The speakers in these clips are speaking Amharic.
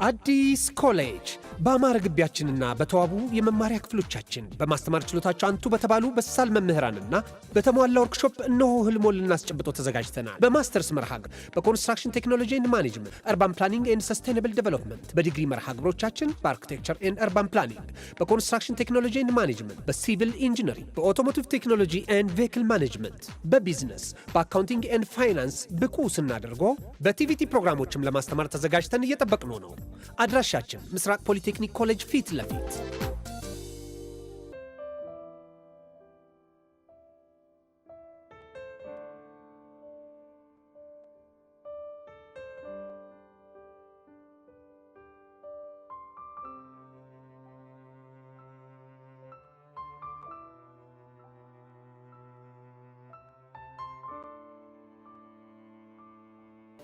አዲስ ኮሌጅ በአማረ ግቢያችንና በተዋቡ የመማሪያ ክፍሎቻችን፣ በማስተማር ችሎታቸው አንቱ በተባሉ በሳል መምህራንና በተሟላ ወርክሾፕ እነሆ ህልሞን ልናስጨብጦ ተዘጋጅተናል። በማስተርስ መርሃ ግብር በ construction technology and management፣ urban planning and sustainable development፣ በዲግሪ መርሃ ግብሮቻችን በ architecture and urban planning፣ በ construction technology and management፣ በ civil engineering፣ በ automotive technology and vehicle management፣ በ business፣ በ accounting and finance ብቁ ስናደርጎ በ TVET ፕሮግራሞችም ለማስተማር ተዘጋጅተን እየጠበቅነው ነው። አድራሻችን ምስራቅ ፖሊቴክኒክ ኮሌጅ ፊት ለፊት።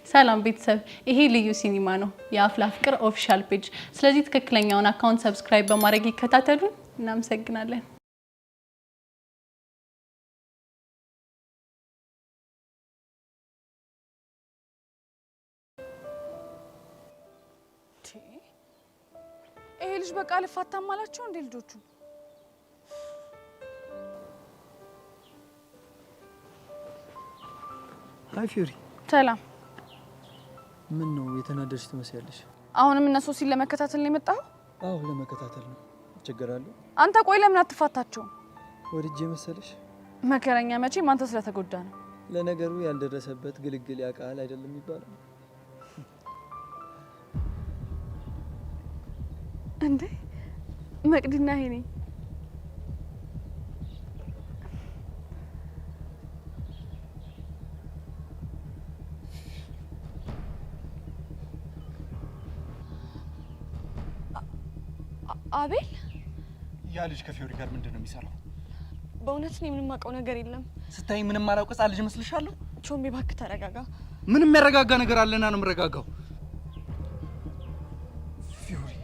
ሰላም ቤተሰብ፣ ይሄ ልዩ ሲኒማ ነው፣ የአፍላ ፍቅር official page። ስለዚህ ትክክለኛውን account subscribe በማድረግ ይከታተሉን። እናመሰግናለን። ይሄ ልጅ በቃ አልፋታም አላቸው እንዴ ልጆቹ? Hi ፊዮሪ። ሰላም። ምን ነው የተናደድሽ ትመስያለሽ? አሁንም እነ ሶሲን ለመከታተል ነው የመጣኸው? አዎ ለመከታተል ነው። ችግር አለው? አንተ ቆይ ለምን አትፋታቸውም? ወድጄ መሰለሽ? መከረኛ፣ መቼም አንተ ስለተጎዳ ነው። ለነገሩ ያልደረሰበት ግልግል ያውቃል አይደለም የሚባለው? እንዴ መቅዲና ሄኔ። አቤል። ያ ልጅ ከፊዮሪ ጋር ምንድን ነው የሚሰራው? በእውነት እኔ ምንም አውቀው ነገር የለም። ስታይ ምንም አላውቅ ህጻን ልጅ እመስልሻለሁ? ቾምቤ እባክህ ተረጋጋ። ምንም የሚያረጋጋ ነገር አለና ነው የምረጋጋው? ፊዮሪ፣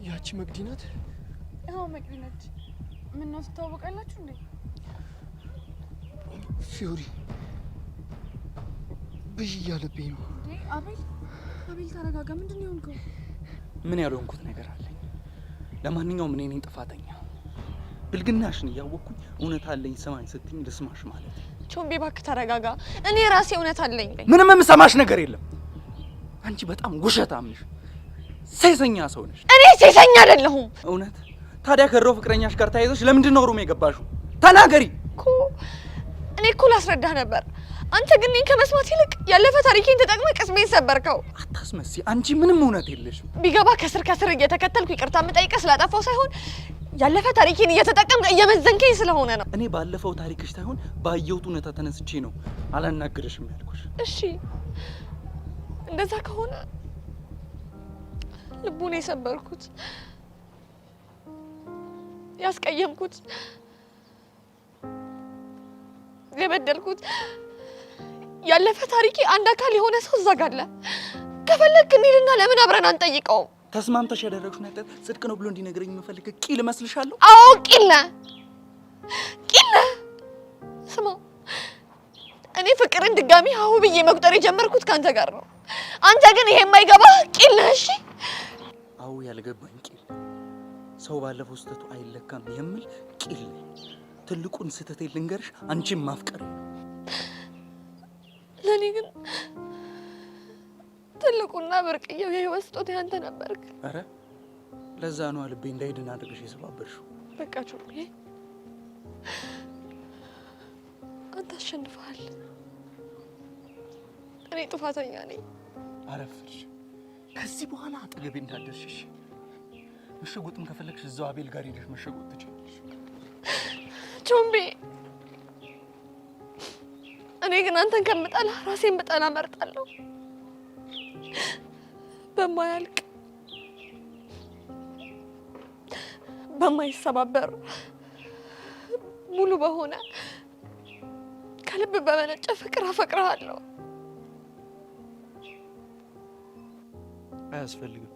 ያቺ መቅዲ ናት? አዎ መቅዲ ነች። ምነው ትተዋወቃላችሁ እንዴ? ፊዮሪ፣ ብዥ እያለብኝ ነው። እንዴ አቤል፣ አቤል ተረጋጋ። ምንድን ነው የሆንከው? ምን ያልሆንኩት ነገር አለኝ? ለማንኛውም እኔ ነኝ ጥፋተኛ። ብልግናሽን እያወቅኩኝ እውነት አለኝ ስማኝ ስትኝ ልስማሽ ማለት ነው። ቾምቤ እባክህ ተረጋጋ። እኔ ራሴ እውነት አለኝ። ምንም የምሰማሽ ነገር የለም። አንቺ በጣም ውሸታም ነሽ፣ ሴሰኛ ሰው ነሽ። እኔ ሴሰኛ አይደለሁም። እውነት? ታዲያ ከድሮ ፍቅረኛሽ ጋር ተያይዘሽ ለምንድን ነው room የገባሽው? ተናገሪ። እኮ እኔ እኮ ላስረዳህ ነበር። አንተ ግን እኔን ከመስማት ይልቅ ያለፈ ታሪኬን ተጠቅመህ ቅስሜን ሰበርከው። አታስመሲ። አንቺ ምንም እውነት የለሽም። ቢገባ ከስር ከስር እየተከተልኩ ይቅርታ የምጠይቅህ ስላጠፋው ሳይሆን ያለፈ ታሪኬን እየተጠቀምክ እየመዘንከኝ ስለሆነ ነው። እኔ ባለፈው ታሪክሽ ሳይሆን ባየሁት እውነታ ተነስቼ ነው አላናግርሽም ያልኩሽ። እሺ እንደዛ ከሆነ ልቡን የሰበርኩት፣ ያስቀየምኩት፣ የበደልኩት ያለፈ ታሪኬ አንድ አካል የሆነ ሰው እዛ ጋር አለ። ከፈለግክ እንሂድና ለምን አብረን አንጠይቀውም? ተስማምተሽ ያደረግሽው ነገር ጽድቅ ነው ብሎ እንዲነግረኝ የምፈልግ ቂል እመስልሻለሁ? አዎ ቂል ነህ፣ ቂል ነህ። ስማ፣ እኔ ፍቅርን ድጋሚ ሀሁ ብዬ መቁጠር የጀመርኩት ከአንተ ጋር ነው። አንተ ግን ይሄ የማይገባ ቂል ነህ። እሺ። አዎ ያልገባኝ ቂል፣ ሰው ባለፈው ስህተቱ አይለካም የምል ቂል ነኝ። ትልቁን ስህተቴ ልንገርሽ፣ አንቺን ማፍቀር ነው። ለእኔ ግን ትልቁና ብርቅዬው የህይወት ስጦታ ያንተ ነበርክ። ኧረ ለዛ ነው ልቤ እንዳይድን አድርገሽ የሰባበርሽው። በቃ ቾምቤ፣ አንተ አሸንፈሃል። እኔ ጥፋተኛ ነኝ። አረፍድሽ። ከዚህ በኋላ አጠገቤ እንዳትደርሺ። መሸጎጥም ከፈለግሽ እዛው አቤል ጋር ሄደሽ መሸጎጥ ትችላለሽ። ቾምቤ፣ እኔ ግን አንተን ከምጠላ ራሴን ብጠላ እመርጣለሁ። በማያልቅ፣ በማይሰባበር፣ ሙሉ በሆነ ከልብ በመነጨ ፍቅር አፈቅርሃለሁ። አያስፈልግም።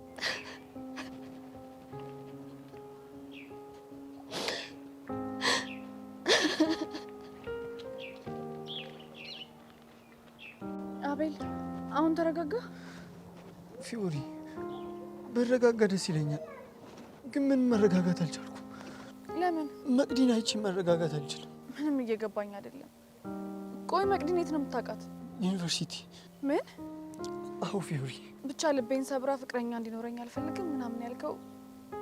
አቤል አሁን ተረጋጋ። ፊዮሪ፣ ብረጋጋ ደስ ይለኛል፣ ግን ምን መረጋጋት አልቻልኩም። ለምን? መቅዲን አይቼ መረጋጋት አልችልም። ምንም እየገባኝ አይደለም። ቆይ መቅዲን የት ነው የምታውቃት? ዩኒቨርሲቲ። ምን? አዎ ፊዮሪ። ብቻ ልቤን ሰብራ ፍቅረኛ እንዲኖረኝ አልፈልግም ምናምን ያልከው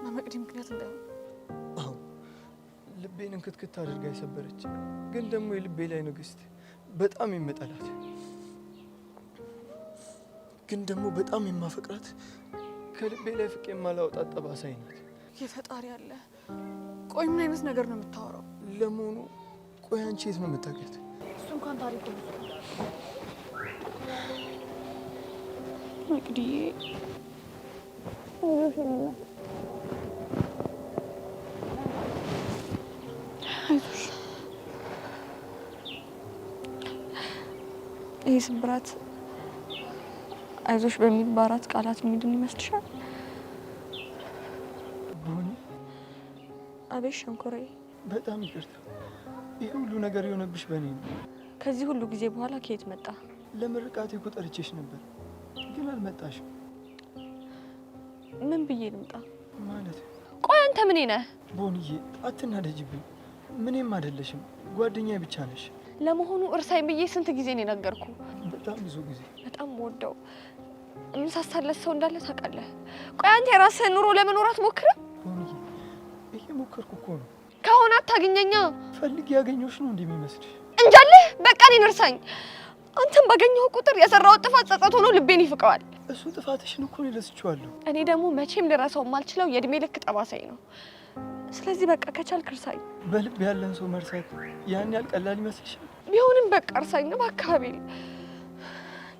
በመቅዲ ምክንያት እንዳይሆን። አዎ ልቤን እንክትክት አድርጋ የሰበረች ግን ደግሞ የልቤ ላይ ንግስት፣ በጣም የምጠላት ግን ደግሞ በጣም የማፈቅራት፣ ከልቤ ላይ ፍቅ የማላወጣት ጠባሳይ ናት። የፈጣሪ አለ። ቆይ ምን አይነት ነገር ነው የምታወራው? ለመሆኑ ቆይ አንቺ የት ነው የምታውቂያት? እሱ እንኳን ታሪኩ ብዙ ነው። መቅዲዬ፣ አይዞሽ። ይህ ስብራት አይዞሽ በሚል በአራት ቃላት የሚድን ይመስልሻል? ቦኒ። አቤት ሸንኮራዬ። በጣም ይቅርታ። ይህ ሁሉ ነገር የሆነብሽ በእኔ ነው። ከዚህ ሁሉ ጊዜ በኋላ ከየት መጣ? ለምርቃቴ እኮ ጠርቼሽ ነበር፣ ግን አልመጣሽም። ምን ብዬ ልምጣ? ማለት ቆይ አንተ ምን ነህ? ቦንዬ፣ አትናደጅብኝ። ምንም አይደለሽም፣ ጓደኛ ብቻ ነሽ። ለመሆኑ እርሳኝ ብዬ ስንት ጊዜ ነው የነገርኩ? በጣም ብዙ ጊዜ። በጣም ወደው የምሳሳለት ሰው እንዳለ ታውቃለህ። ቆይ አንተ የራስህን ኑሮ ለመኖር አትሞክርም? ቦንዬ፣ እየሞከርኩ እኮ ነው። ከሆነ አታግኘኛ። ፈልጌ ያገኘሁሽ ነው እንደሚመስልሽ? እንጃለህ። በቃ እኔን እርሳኝ። አንተም ባገኘሁ ቁጥር የሰራው ጥፋት ጸጸት ሆኖ ልቤን ይፍቀዋል። እሱ ጥፋትሽን እኮ እኔ ረስቼዋለሁ። እኔ ደግሞ መቼም ልረሳው የማልችለው የእድሜ ልክ ጠባሳኝ ነው። ስለዚህ በቃ ከቻልክ እርሳኝ። በልብ ያለን ሰው መርሳት ያን ያህል ቀላል ይመስልሻል? ቢሆንም በቃ እርሳኝ እባክህ አቤል።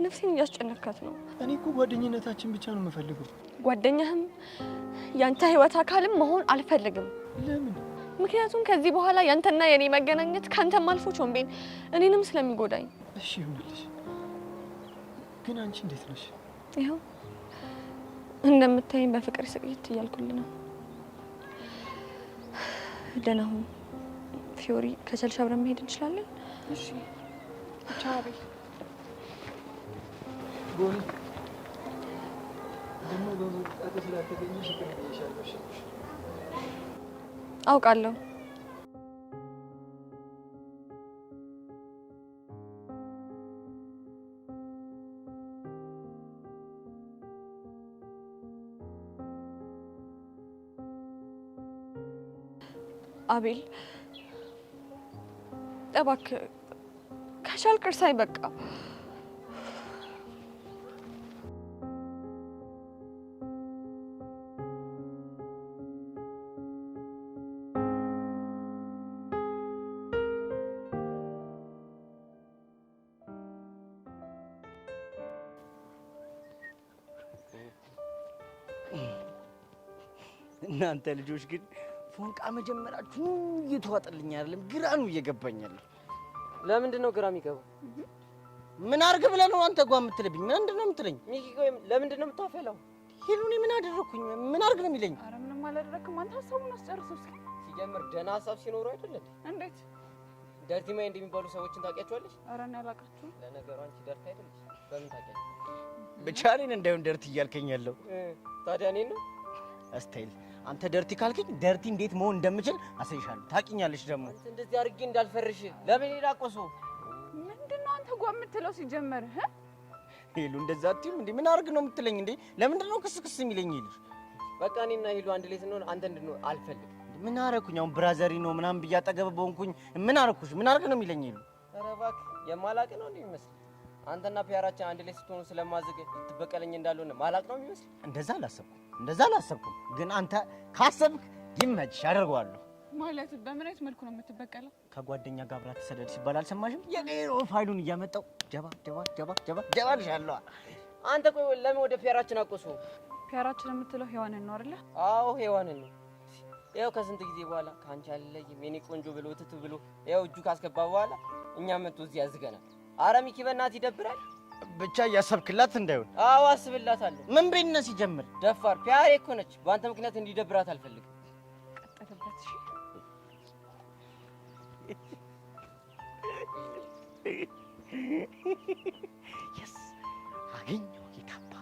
ነፍሴን እያስጨነካት ነው። እኔ እኮ ጓደኝነታችን ብቻ ነው የምፈልገው። ጓደኛህም ያንተ ህይወት አካልም መሆን አልፈልግም። ለምን? ምክንያቱም ከዚህ በኋላ ያንተና የኔ መገናኘት ከአንተም አልፎ ቾምቤን እኔንም ስለሚጎዳኝ። እሺ ይሁንልሽ። ግን አንቺ እንዴት ነሽ? ይኸው እንደምታይኝ በፍቅር ስቅይት እያልኩልህ ነው። ደህና ሁን ፊዮሪ። ከቻልሽ አብረን መሄድ እንችላለን። እሺ፣ ቻው አቤል። ቦኒ፣ ደግሞ በምርቃቴ ስላልተገኘሽ ይቅር ብዬሻለሁ። እሺ? አውቃለሁ። አቤል፣ እባክህ ከቻልክ እርሳኝ በቃ። እናንተ ልጆች ግን ፎንቃ መጀመራችሁ እየተዋጠልኝ አይደለም፣ ግራ ነው እየገባኝ ያለው። ለምንድን ነው ግራ የሚገባው? ምን አርግ ብለህ ነው አንተ ጓ የምትልብኝ? ምንድን ነው የምትለኝ? ሚኪ፣ ቆይ ለምንድን ነው የምታፈላው? ሄሉ፣ እኔ ምን አደረግኩኝ? ምን አርግ ነው የሚለኝ? ኧረ ምንም አላደረክም። አንተ ሀሳቡን አስጨርሰው እስኪ። ሲጀምር ደህና ሀሳብ ሲኖረው አይደል እንዴ? እንዴት? Dirty mind የሚባሉ ሰዎችን ታውቂያቸዋለሽ? ኧረ እኔ አላውቃቸውም። ለነገሩ አንቺ dirty አይደለሽ፣ በምን ታውቂያለሽ? ብቻ እኔን እንዳይሆን dirty እያልከኝ ያለው። ታዲያ እኔን ነው? እስታይል አንተ dirty ካልከኝ dirty እንዴት መሆን እንደምችል አሳይሻለሁ። ታውቂኛለሽ ደግሞ። አንተ እንደዚህ አድርጌ እንዳልፈርሽ ለምን ሄዳ ቆሶ ምንድን ነው አንተ ጓ የምትለው ሲጀመር? እ? ሄሉ፣ እንደዛ አትይም እንዴ? ምን አርግ ነው የምትለኝ እንዴ? ለምንድን ነው ክስ ክስ የሚለኝ? ይልሽ በቃ እኔና ሄሉ አንድ ላይ ስንሆን አንተ እንድንሆን አልፈልግም። ምን አረኩኝ? አሁን brother ኤ ነው ምናምን ብዬ አጠገብ በሆንኩኝ ምን አረኩሽ? ምን አርግ ነው የሚለኝ ሄሉ? ኧረ እባክህ፣ የማላቅ ነው እንዴ የሚመስል? አንተና ፒያራችን አንድ ላይ ስትሆኑ ስለማዝግ ልትበቀለኝ እንዳልሆነ ማላቅ ነው የሚመስል? እንደዛ አላሰብኩም፣ እንደዛ አላሰብኩም። ግን አንተ ካሰብክ ይመችሽ፣ አደርገዋለሁ። ማለት በምን አይነት መልኩ ነው የምትበቀለው? ከጓደኛ ጋር አብራ ትሰደድ ሲባል አልሰማሽም? የድሮ ፋይሉን እያመጣው ጀባ ጀባ ጀባ ጀባ ጀባ ልሻለሁ። አንተ ቆይ ለምን ወደ ፒያራችን አቆሶ? ፒያራችን የምትለው ሔዋንን ነው አይደለ? አዎ ሔዋንን ነው። ያው ከስንት ጊዜ በኋላ ከአንቺ አልለይም የኔ ቆንጆ ብሎ ትት ብሎ ያው እጁ ካስገባ በኋላ እኛ መጥቶ እዚህ ያዝገናል። አረ ሚኪ በእናትህ ይደብራል። ብቻ እያሰብክላት እንዳይሆን። አዎ አስብላታለሁ። ምን ቤት ነህ ሲጀምር? ደፋር ፒያሬ እኮ ነች። በአንተ ምክንያት እንዲደብራት አልፈልግም። ቀጥልበት። እሺ። Yes፣ አገኘው ጌታባ።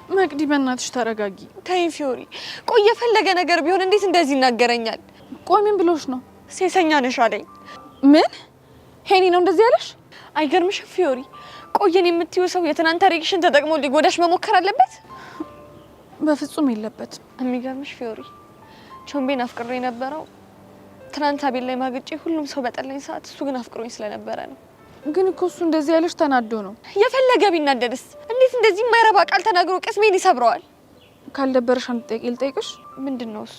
መቅዲ በእናትሽ ተረጋጊ። ተይ ፊዮሪ፣ ቆይ የፈለገ ነገር ቢሆን እንዴት እንደዚህ ይናገረኛል? ቆይ ምን ብሎሽ ነው? ሴሰኛ ነሽ አለኝ። ምን ሄኒ ነው እንደዚህ ያለሽ? አይገርምሽም ፊዮሪ? ቆየን የምትይው ሰው የትናንት ታሪክሽን ተጠቅሞ ሊጎዳሽ መሞከር አለበት? በፍጹም የለበትም። የሚገርምሽ ፊዮሪ፣ ቾምቤን አፍቅሮ የነበረው ትናንት አቤል ላይ ማግጬ ሁሉም ሰው በጠላኝ ሰዓት እሱ ግን አፍቅሮኝ ስለነበረ ነው። ግን እኮ እሱ እንደዚህ ያለሽ ተናዶ ነው። የፈለገ ቢናደድስ እንዴት እንደዚህ የማይረባ ቃል ተናግሮ ቅስሜን ይሰብረዋል? ካልደበረሽ አንድ ጥያቄ ልጠይቅሽ። ምንድን ነው እሱ?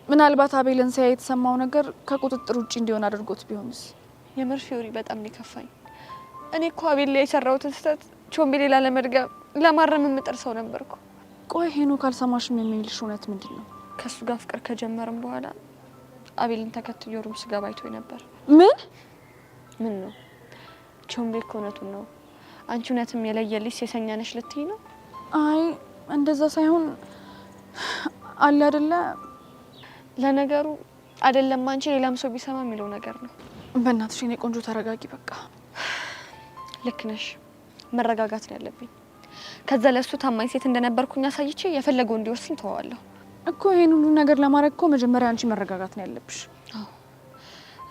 ምናልባት አቤልን ሲያይ የተሰማው ነገር ከቁጥጥር ውጭ እንዲሆን አድርጎት ቢሆንስ? የምር ፊዮሪ በጣም ነው የከፋኝ። እኔ እኮ አቤል ላይ የሰራሁትን ስህተት ቾምቤ ሌላ ለመድገም ለማረም የምጥር ሰው ነበርኩ። ቆይ ሄኖክ አልሰማሽም የሚልሽ እውነት ምንድን ነው? ከእሱ ጋር ፍቅር ከጀመርም በኋላ አቤልን ተከትዮ room ስገባ አይቶኝ ነበር። ምን ምን ነው ቾምቤ እኮ እውነቱን ነው። አንቺ እውነትም የለየልሽ ሴሰኛ ነሽ ልትይ ነው? አይ እንደዛ ሳይሆን አለ አይደለ። ለነገሩ አይደለም አንቺ ሌላም ሰው ቢሰማ የሚለው ነገር ነው። በእናትሽ የኔ ቆንጆ ተረጋጊ በቃ። ልክ ነሽ፣ መረጋጋት ነው ያለብኝ። ከዛ ለእሱ ታማኝ ሴት እንደነበርኩኝ አሳይቼ የፈለገው እንዲወስን ተዋዋለሁ። እኮ ይሄን ሁሉ ነገር ለማድረግ እኮ መጀመሪያ አንቺ መረጋጋት ነው ያለብሽ። አዎ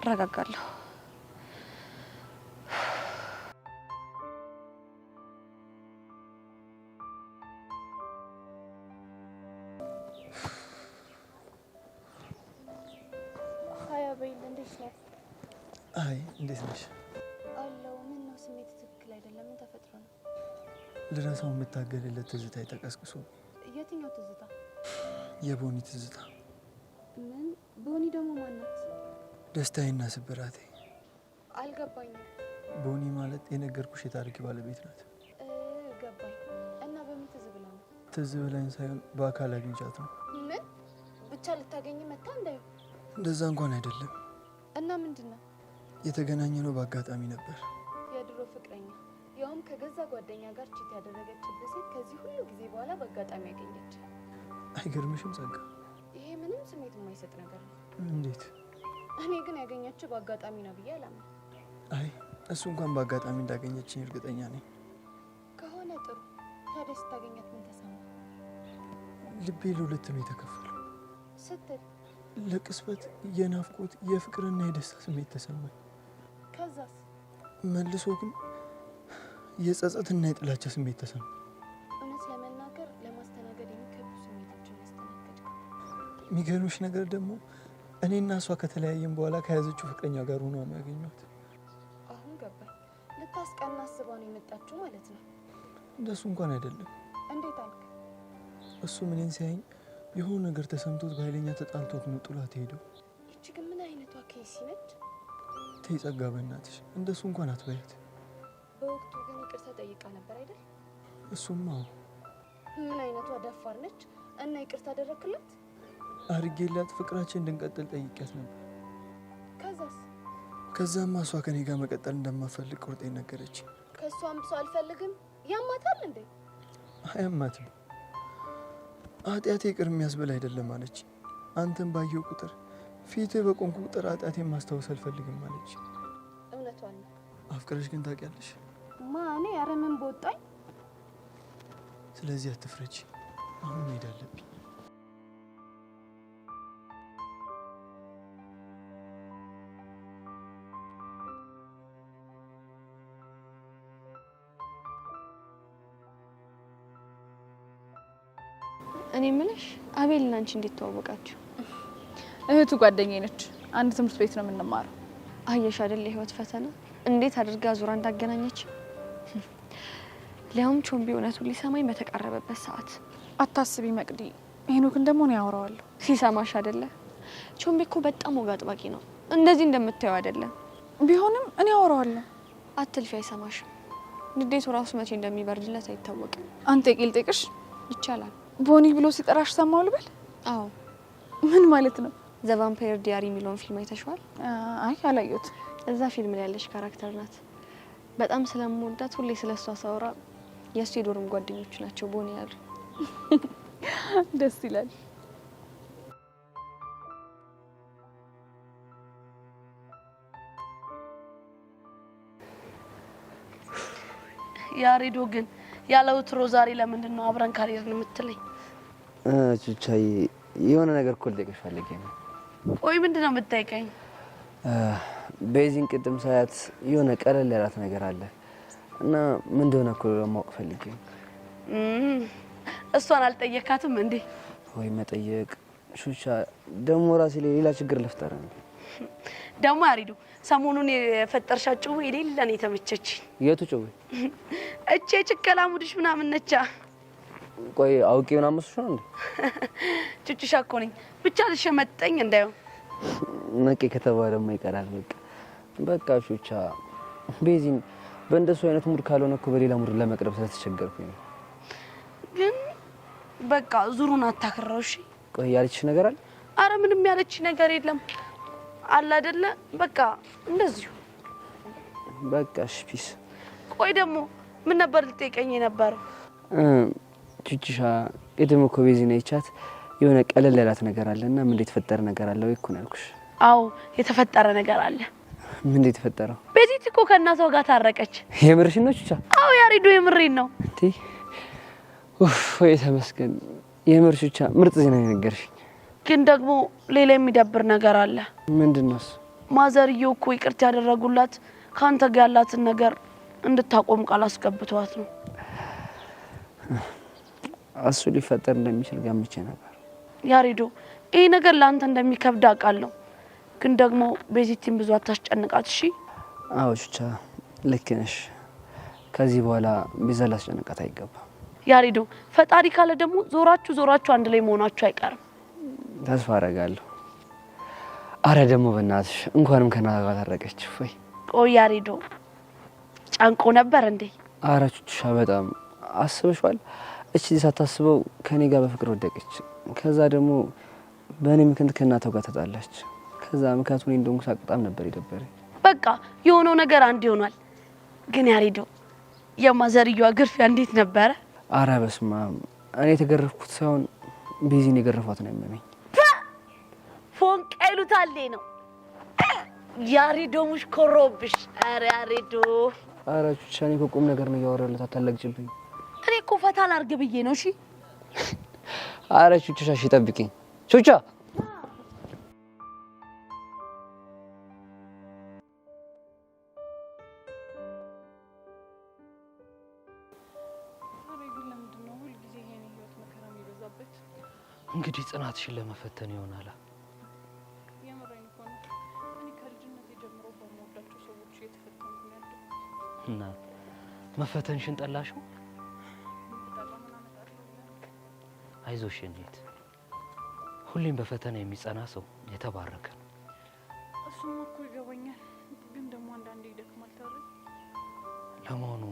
እረጋጋለሁ። Hi አቤል፣ እንዴት ነህ? አይ እንዴት ነሽ? አለሁ። ምን ነው ስሜት ትክክል አይደለም። ምን ተፈጥሮ ነው? ልረሳው የምታገልለት ትዝታ ተቀስቅሶ። የትኛው ትዝታ? የቦኒ ትዝታ። ምን? ቦኒ ደግሞ ማናት? ደስታዬና ስብራቴ። አልገባኝም። ቦኒ ማለት የነገርኩሽ የታሪክ ባለቤት ናት። ገባኝ። እና በምን ትዝ ብላ ነው? ትዝ ብላኝ ሳይሆን በአካል አግኝቻት ነው። ምን ብቻ ልታገኝ መታ እንዳዩ? እንደዛ እንኳን አይደለም። እና ምንድን ነው? የተገናኘ ነው በአጋጣሚ ነበር። የድሮ ፍቅረኛ ያውም ከገዛ ጓደኛ ጋር cheat ያደረገችበት ሴት ከዚህ ሁሉ ጊዜ በኋላ በአጋጣሚ ያገኘች። አይገርምሽም ጸጋ? ይሄ ምንም ስሜት የማይሰጥ ነገር ነው። እንዴት? እኔ ግን ያገኘችው በአጋጣሚ ነው ብዬ አላምንም። አይ እሱ እንኳን በአጋጣሚ እንዳገኘችኝ እርግጠኛ ነኝ። ከሆነ ጥሩ። ታዲያ ስታገኛት ምን ተሰማ? ልቤ ለሁለት ነው የተከፈለው። ስትል? ለቅጽበት የናፍቆት የፍቅርና የደስታ ስሜት ተሰማኝ። ከዛስ? መልሶ ግን የጸጸትና የጥላቻ ስሜት ተሰማኝ። እውነት ለመናገር ለማስተናገድ የሚከብዱ ስሜቶችን ያስተናገድከው። የሚገርምሽ ነገር ደግሞ እኔና እሷ ከተለያየን በኋላ ከያዘችው ፍቅረኛ ጋር ሆኗ ነው ያገኘኋት። አሁን ገባኝ። ልታስቀና አስባ ነው የመጣችው ማለት ነው። እንደሱ እንኳን አይደለም። እንዴት አልክ? እሱም እኔን ሲያየኝ የሆነ ነገር ተሰምቶት በኃይለኛ ተጣልቶት ነው ጥሏት ሄደው። ይቺ ግን ምን አይነቷ ኬሲ ነች? ተይ ጸጋ፣ በእናትሽ እንደሱ እንኳን አትበያት። በወቅቱ ግን ይቅርታ ጠይቃ ነበር አይደል? እሱማ አዎ። ምን አይነቷ ደፋር ነች! እና ይቅርታ አደረክላት? አድርጌላት ፍቅራችን እንድንቀጥል ጠይቂያት ነበር። ከዛስ? ከዛማ እሷ ከኔ ጋር መቀጠል እንደማፈልግ ቁርጤን ነገረች። ከእሷም ብሶ አልፈልግም ያማታል እንዴ? አያማትም። ኃጢአቴ ይቅር የሚያስብል አይደለም አለች። አንተን ባየው ቁጥር ፊትህ በቆምኩ ቁጥር ኃጢአቴን ማስታወስ አልፈልግም አለች። እውነቷን ነው። አፍቅረሽ ግን ታውቂያለሽ? ማ እኔ? ኧረ ምን በወጣኝ። ስለዚህ አትፍረጂ። አሁን መሄድ አለብኝ። እኔ የምልሽ አቤልና አንቺ እንዴት ተዋወቃችሁ? እህቱ ጓደኛዬ ነች። አንድ ትምህርት ቤት ነው የምንማረው። አየሽ አይደል የህይወት ፈተና እንዴት አድርጋ ዙራ እንዳገናኘች። ሊያውም ቾምቢ እውነቱን ሊሰማኝ በተቃረበበት ሰዓት። አታስቢ መቅዲ፣ ሄኖክን ደግሞ ነው ያወራዋለሁ። ሲሰማሽ አይደለ? ቾምቢ እኮ በጣም ወግ አጥባቂ ነው። እንደዚህ እንደምታየው አይደለም። ቢሆንም እኔ አወራዋለሁ። አትልፊ፣ አይሰማሽም። ንዴቱ ራሱ መቼ እንደሚበርድለት አይታወቅም። አንተ ቂል ጠይቅሽ ይቻላል። ቦኒ ብሎ ሲጠራሽ ሰማው ልበል? አዎ። ምን ማለት ነው? The Vampire Diary የሚለውን ፊልም አይተሽዋል? አይ አላየሁትም። እዛ ፊልም ላይ ያለች character ናት። በጣም ስለምወዳት ሁሌ ስለ እሷ ሳወራ የእሱ የ dorm ጓደኞቹ ናቸው ቦኒ ያሉ። ደስ ይላል። ያሬዶ ግን ያለ ወትሮ ዛሬ ለምንድን ነው አብረን ካልሄድን የምትለኝ? ቹቻዬ የሆነ ነገር እኮ ልጠይቅሽ ፈልጌ ነው። ቆይ ምንድን ነው የምትጠይቀኝ? ቤዚን ቅድም ሳያት የሆነ ቀለል ያላት ነገር አለ እና ምን እንደሆነ እኮ ለማወቅ ፈልጌ ነው። እሷን አልጠየካትም እንዴ? ወይ መጠየቅ ቹቻ፣ ደግሞ ራሴ ላይ ሌላ ችግር ልፍጠር ነው። ደግሞ ያሬዶ ሰሞኑን የፈጠርሻት ጭዌ የሌለ ነው የተመቸችኝ። የቱ ጭዌ? እቼ ጭቀላ ሙድሽ ምናምን ነቻ። ቆይ አውቄ ምናምን መስሎሽ ነው እንዴ? ቹቹሻ እኮ ነኝ። ብቻ ልሸመጠኝ እንዳይሆን። ነቄ ከተባለማ ይቀራል። በቃ በቃ ቹቻ፣ ቤዚን በእንደሱ አይነት mood ካልሆነ እኮ በሌላ mood ለመቅረብ ስለተቸገርኩኝ ነው። ግን በቃ ዙሩን አታክረው። እሺ። ቆይ ያለችሽ ነገር አለ? አረ ምንም ያለች ነገር የለም። አለ አይደለ በቃ እንደዚሁ። በቃ እሺ፣ peace። ቆይ ደግሞ ምን ነበር ልጠይቀኝ የነበረው? ቹቹሻ ቅድም እኮ ቤዚን አይቻት የሆነ ቀለል ያላት ነገር አለ እና ምን የተፈጠረ ነገር አለ ወይ እኮ ነው ያልኩሽ። አዎ የተፈጠረ ነገር አለ። ምን የተፈጠረው? ቤዚት እኮ ከእናቷ ጋር ታረቀች። የምርሽን ነው ቹቻ? አዎ ያሬዶ የምሬን ነው። እንዴ ኡፍ፣ ወይ ተመስገን። የምር ቹቻ ምርጥ ዜና ነው የነገርሽኝ። ግን ደግሞ ሌላ የሚደብር ነገር አለ። ምንድን ነው እሱ? ማዘርዬው እኮ ይቅርታ ያደረጉላት ከአንተ ጋር ያላትን ነገር እንድታቆም ቃል አስገብተዋት ነው። እሱ ሊፈጠር እንደሚችል ገምቼ ነበር። ያሬዶ ይሄ ነገር ለአንተ እንደሚከብድ አውቃለሁ። ግን ደግሞ ቤዚቲን ብዙ አታስጨንቃት እሺ? አዎ ቹቻ ልክ ነሽ። ከዚህ በኋላ ቤዛ ላስጨንቃት አይገባም። ያሬዶ ፈጣሪ ካለ ደግሞ ዞራችሁ ዞራችሁ አንድ ላይ መሆናችሁ አይቀርም። ተስፋ አደርጋለሁ። አረ ደግሞ በእናትሽ እንኳንም ከእናቷ ጋር ታረቀች። ወይ ቆይ ያሬዶ ጨንቆ ነበር እንዴ? አረ ቹቻ በጣም አስበሽዋል? እቺ ሳታስበው ከኔ ጋር በፍቅር ወደቀች። ከዛ ደግሞ በእኔ ምክንያት ከእናቷ ጋር ተጣላች። ከዛ ምክንያቱ እኔ እንደሆንኩ ሳቅ በጣም ነበር የደበረኝ። በቃ የሆነው ነገር አንድ ይሆናል። ግን ያሬዶ የማዘርየዋ ግርፊያ እንዴት ነበረ? አረ በስመ አብ፣ እኔ የተገረፍኩት ሳይሆን ቤዚን የገረፏት ነው ያመመኝ። ፎንቃ ይሉታል ነው ያሬዶ ሙሽ ኮሮብሽ። አረ ያሬዶ፣ አረ ቹቻ እኔ እኮ ቁም ነገር ነው እያወራሁለት፣ አታላግጭብኝ። እኔ እኮ ፈታ ላድርግ ብዬ ነው። እሺ አረ ቹቻ እሺ ጠብቂኝ ቹቻ። እንግዲህ ጽናትሽን ለመፈተን ይሆናል። የምሬን እኮ ነው። እኔ ከልጅነቴ ጀምሮ በምወዳቸው ሰዎች እየተፈተንኩ ነው ያደግኩት። እና መፈተንሽን ጠላሽው? አይዞሽ የኔ እህት፣ ሁሌም በፈተና የሚጸና ሰው የተባረከ ነው። እሱማ እኮ ይገባኛል፣ ግን ደግሞ አንዳንዴ ይደክማል። ታሪ ለመሆኑ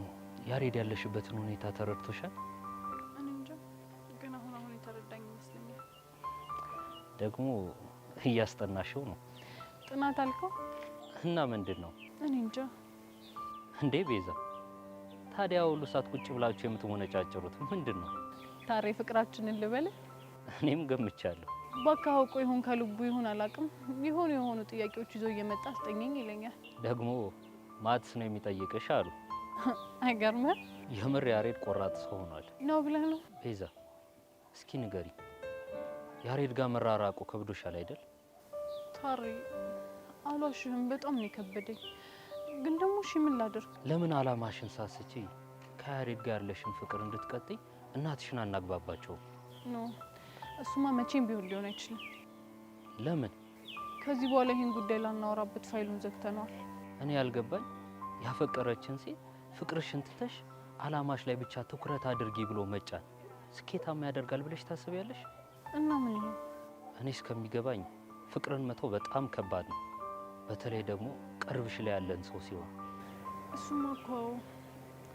ያሬድ ያለሽበትን ሁኔታ ተረድቶሻል? እኔ እንጃ፣ ግን አሁን አሁን የተረዳኝ ይመስለኛል። ደግሞ እያስጠናሽው ነው። ጥናት አልከው? እና ምንድን ነው? እኔ እንጃ። እንዴ ቤዛ፣ ታዲያ ሁሉ ሰዓት ቁጭ ብላችሁ የምትሞነጫጭሩት ምንድን ነው? ታሬ ፍቅራችንን ልበል? እኔም ገምቻለሁ። እባክህ አውቆ ይሁን ከልቡ ይሁን አላውቅም፣ የሆኑ የሆኑ ጥያቄዎች ይዞ እየመጣ አስጠኘኝ ይለኛል። ደግሞ maths ነው የሚጠይቅሽ አሉ። አይገርምህም? የምር ያሬድ ቆራጥ ሰው ሆኗል። ነው ብለህ ነው? ቤዛ እስኪ ንገሪ፣ ያሬድ ጋር መራራቁ ከብዶሻል አይደል? ታሬ አልዋሽህም፣ በጣም ነው የከበደኝ። ግን ደግሞ እሺ ምን ላድርግ? ለምን አላማሽን ሳስቺ ከያሬድ ጋር ያለሽን ፍቅር እንድትቀጥይ እናትሽን አናግባባቸውም? No እሱማ መቼም ቢሆን ሊሆን አይችልም። ለምን? ከዚህ በኋላ ይህን ጉዳይ ላናወራበት ፋይሉን ዘግተነዋል። እኔ ያልገባኝ ያፈቀረችን ሴት ፍቅርሽን ትተሽ አላማሽ ላይ ብቻ ትኩረት አድርጊ ብሎ መጫን ስኬታማ ያደርጋል ብለሽ ታስቢያለሽ? እና ምን ይሁን? እኔ እስከሚገባኝ ፍቅርን መተው በጣም ከባድ ነው። በተለይ ደግሞ ቅርብሽ ላይ ያለን ሰው ሲሆን። እሱማ እኮ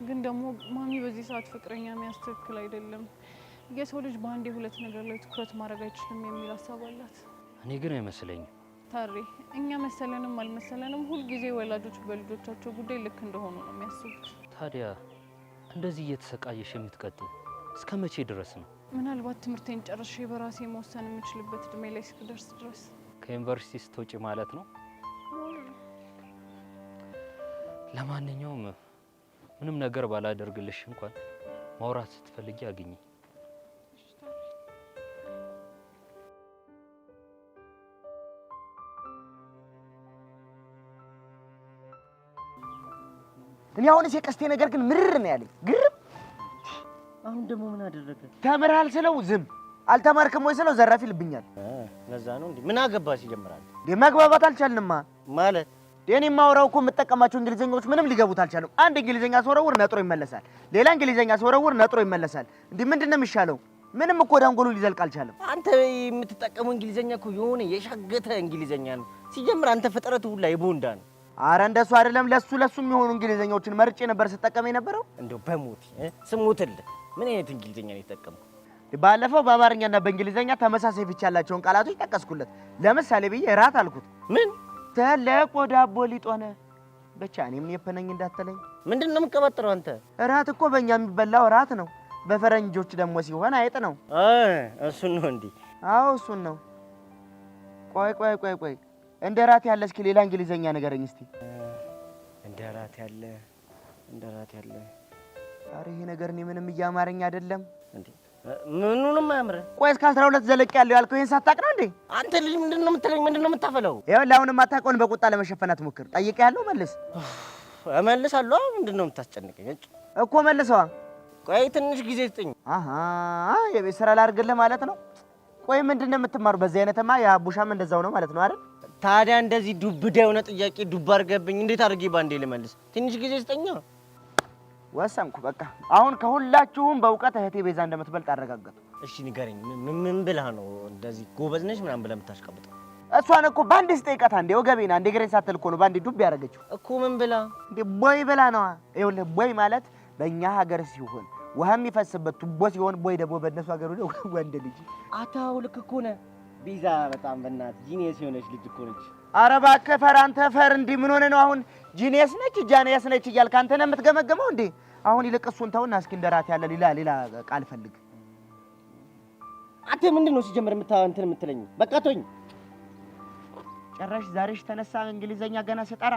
ግን ደግሞ ማሚ በዚህ ሰዓት ፍቅረኛ የሚያስተክል አይደለም። የሰው ልጅ በአንዴ ሁለት ነገር ላይ ትኩረት ማድረግ አይችልም የሚል ሀሳብ አላት። እኔ ግን አይመስለኝም። ታሬ እኛ መሰለንም አልመሰለንም ሁልጊዜ ወላጆች በልጆቻቸው ጉዳይ ልክ እንደሆኑ ነው የሚያስቡት። ታዲያ እንደዚህ እየተሰቃየሽ የምትቀጥል እስከ መቼ ድረስ ነው? ምናልባት ትምህርቴን ጨርሼ በራሴ መወሰን የምችልበት እድሜ ላይ እስክደርስ ድረስ። ከዩኒቨርሲቲ ስትወጪ ማለት ነው? ለማንኛውም ምንም ነገር ባላደርግልሽ እንኳን ማውራት ስትፈልጊ አግኚኝ። እኔ አሁንስ የቀስቴ ነገር ግን ምርር ነው ያለኝ። ግርም። አሁን ደግሞ ምን አደረገ? ተምርሃል ስለው ዝም፣ አልተማርክም ወይ ስለው ዘራፊ ይልብኛል። ለዛ ነው እንዴ? ምን አገባ ሲጀምራል? መግባባት አልቻልንማ። ማለት እኔ የማወራው እኮ የምጠቀማቸው እንግሊዘኛዎች ምንም ሊገቡት አልቻሉም። አንድ እንግሊዘኛ ስወረውር ነጥሮ ይመለሳል፣ ሌላ እንግሊዘኛ ስወረውር ነጥሮ ይመለሳል። እንዲህ ምንድን ነው የሚሻለው? ምንም እኮ ወደ አንጎሉ ሊዘልቅ አልቻለም። አንተ የምትጠቀመው እንግሊዘኛ እኮ የሆነ የሻገተ እንግሊዘኛ ነው። ሲጀምር አንተ ፍጥረቱ ሁላ የቦንዳ ነው። አረ እንደሱ አይደለም። ለሱ ለሱ የሚሆኑ እንግሊዘኛዎችን መርጬ ነበር ስጠቀም የነበረው። እንደው በሞት ስሞትልህ ምን አይነት እንግሊዘኛ ነው የተጠቀምከው? ባለፈው በአማርኛና በእንግሊዘኛ ተመሳሳይ ፍቺ ያላቸውን ቃላቶች ጠቀስኩለት። ለምሳሌ ብዬ እራት አልኩት። ምን ተለቆ ዳቦ ሊጥ ሆነ። ብቻ እኔም የፈነኝ እንዳትለኝ። ምንድን ነው የምትቀባጥረው አንተ? እራት እኮ በእኛ የሚበላው እራት ነው። በፈረንጆች ደግሞ ሲሆን አይጥ ነው። እሱን ነው እንዴ? አዎ እሱን ነው። ቆይ ቆይ ቆይ ቆይ እንደ እራት ያለ እስኪ ሌላ እንግሊዘኛ ንገረኝ እስቲ። እንደ እራት ያለ እንደ እራት ያለ። ኧረ ይሄ ነገር እኔ ምንም እያማረኝ አይደለም። እንዴ ምኑንም አያምርህ። ቆይ እስከ 12 ዘለቅ ያለው ያልከው ይሄን ሳታውቅ ነው እንዴ? አንተ ልጅ ምንድን ነው የምትለኝ? ምንድን ነው የምታፈለው? ይኸውልህ አሁን የማታውቀውን በቁጣ ለመሸፈን አትሞክር። ጠይቄሃለሁ፣ መልስ። እመልሳለሁ። ምንድን ነው የምታስጨንቀኝ? እኮ መልሰዋ። ቆይ ትንሽ ጊዜ ስጠኝ። አሃ የቤት ስራ ላድርግልህ ማለት ነው። ቆይ ምንድን ነው የምትማሩ? በዚህ አይነትማ የአቡሻም እንደዛው ነው ማለት ነው አይደል? ታዲያ እንደዚህ ዱብዳ የሆነ ጥያቄ ዱብ አድርገብኝ እንዴት አድርጌ ባንዴ ልመልስ? ትንሽ ጊዜ ስጠኛ። ወሰንኩ በቃ። አሁን ከሁላችሁም በእውቀት እህቴ ቤዛ እንደምትበልጥ አረጋገጥኩ። እሺ ንገረኝ፣ ምን ብለህ ነው እንደዚህ ጎበዝ ነሽ ምናምን ብለህ የምታሽቀብጠው? እሷን እኮ በአንዴ ስጠይቃት አንዴ ወገቤን አንዴ እግሬን ሳትል እኮ ነው በአንዴ ዱብ ያደረገችው እኮ። ምን ብላ እንዴ? ቦይ ብላ ነዋ። ይኸውልህ ቦይ ማለት በእኛ ሀገር ሲሆን ውሃ የሚፈስበት ቱቦ ሲሆን፣ ቦይ ደግሞ በእነሱ ሀገር ወንድ ልጅ። አታው ልክ እኮ ነህ ቤዛ። በጣም በእናትህ genius የሆነች ልጅ እኮ ነች። ኧረ እባክህ ፈር፣ አንተ ፈር። እንዲህ ምን ሆነህ ነው አሁን? genius ነች ጃኒየስ ነች እያልክ አንተ ነህ የምትገመገመው እንዴ? አሁን ይልቅ እሱን ተውና እስኪ እንደራት ያለ ሌላ ሌላ ቃል ፈልግ። አንተ ምንድን ነው ሲጀምር እንትን የምትለኝ? በቃ ተወኝ። ጭራሽ ዛሬሽ ተነሳ እንግሊዘኛ ገና ስጠራ።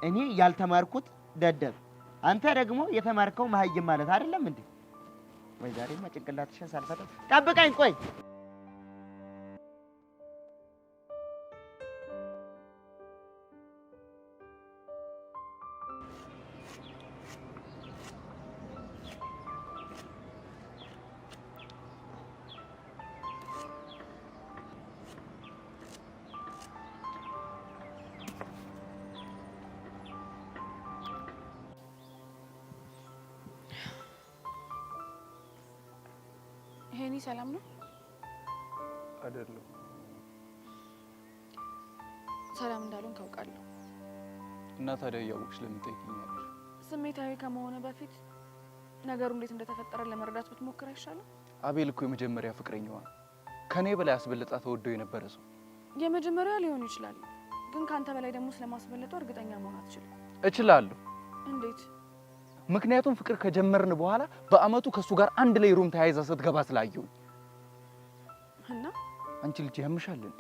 እኔ ያልተማርኩት ደደብ፣ አንተ ደግሞ የተማርከው መሀይም ማለት አይደለም እንዴ? ወይ ዛሬማ ጭንቅላትሽን ሳልፈታ ጠብቀኝ። ቆይ ሄኒ ሰላም ነው አይደለም? ሰላም እንዳልሆንክ አውቃለሁ። እና ታዲያ እያወቅሽ ለምን ትጠይቂኛለሽ? ስሜታዊ ከመሆነ በፊት ነገሩ እንዴት እንደተፈጠረ ለመረዳት ብትሞክር አይሻልም? አቤል እኮ የመጀመሪያ ፍቅረኛዋ ነው። ከኔ በላይ አስበልጣ ተወደው የነበረ ሰው። የመጀመሪያ ሊሆን ይችላል፣ ግን ከአንተ በላይ ደግሞ ስለማስበለጠው እርግጠኛ መሆን አትችልም። እችላለሁ። እንዴት? ምክንያቱም ፍቅር ከጀመርን በኋላ በአመቱ ከሱ ጋር አንድ ላይ room ተያይዛ ስትገባ ስላየሁኝ። እና አንቺ ልጅ ያምሻል እንዴ?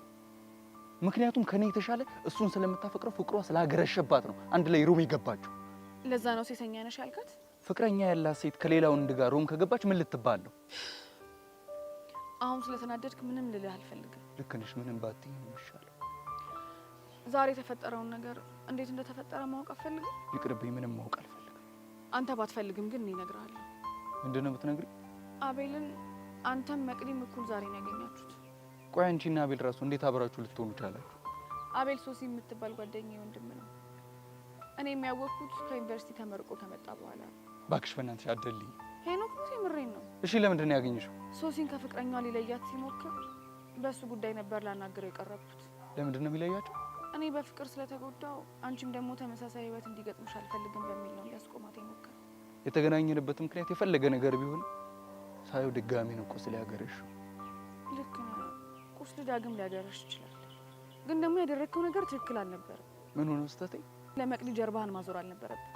ምክንያቱም ከኔ የተሻለ እሱን ስለምታፈቅረው ፍቅሯ ስላገረሸባት ነው አንድ ላይ room የገባችው። ለዛ ነው ሴሰኛ ነሽ ያልካት? ፍቅረኛ ያላት ሴት ከሌላ ወንድ ጋር room ከገባች ምን ልትባል ነው? አሁን ስለተናደድክ ምንም ልልህ አልፈልግም። ልክ ነሽ። ምንም ባትይኝ ነው የሚሻለው። ዛሬ የተፈጠረውን ነገር እንዴት እንደተፈጠረ ማወቅ አትፈልግም? ይቅርብኝ። ምንም ማወቅ አልፈልግም። አንተ ባትፈልግም ግን እኔ እነግርሃለሁ። ምንድን ነው የምትነግሪኝ? አቤልን አንተም መቅዲም እኩል ዛሬ ነው ያገኛችሁት። ቆይ አንቺና አቤል ራሱ እንዴት አብራችሁ ልትሆኑ ቻላችሁ? አቤል ሶሲ የምትባል ጓደኛዬ ወንድም ነው። እኔ የሚያወቅኩት ከዩኒቨርሲቲ ተመርቆ ከመጣ በኋላ ነው። እባክሽ በእናትሽ አትደልይኝ። ሄኖክ ሙት የምሬን ነው። እሺ ለምንድን ነው ያገኘሽው? ሶሲን ከፍቅረኛዋ ሊለያት ሲሞክር በእሱ ጉዳይ ነበር ላናግረው የቀረብኩት። ለምንድን ነው የሚለያቸው? እኔ በፍቅር ስለተጎዳው አንቺም ደግሞ ተመሳሳይ ህይወት እንዲገጥምሽ አልፈልግም በሚል ነው ሊያስቆማት የሞከረው። የተገናኘንበት ምክንያት የፈለገ ነገር ቢሆን ሳየው ድጋሚ ነው ቁስል ያገረሽው። ልክ ነህ። ቁስል ዳግም ሊያገረሽ ይችላል። ግን ደግሞ ያደረግከው ነገር ትክክል አልነበረም። ምን ሆነ ስህተቴ? ለመቅዲ ጀርባህን ማዞር አልነበረብን።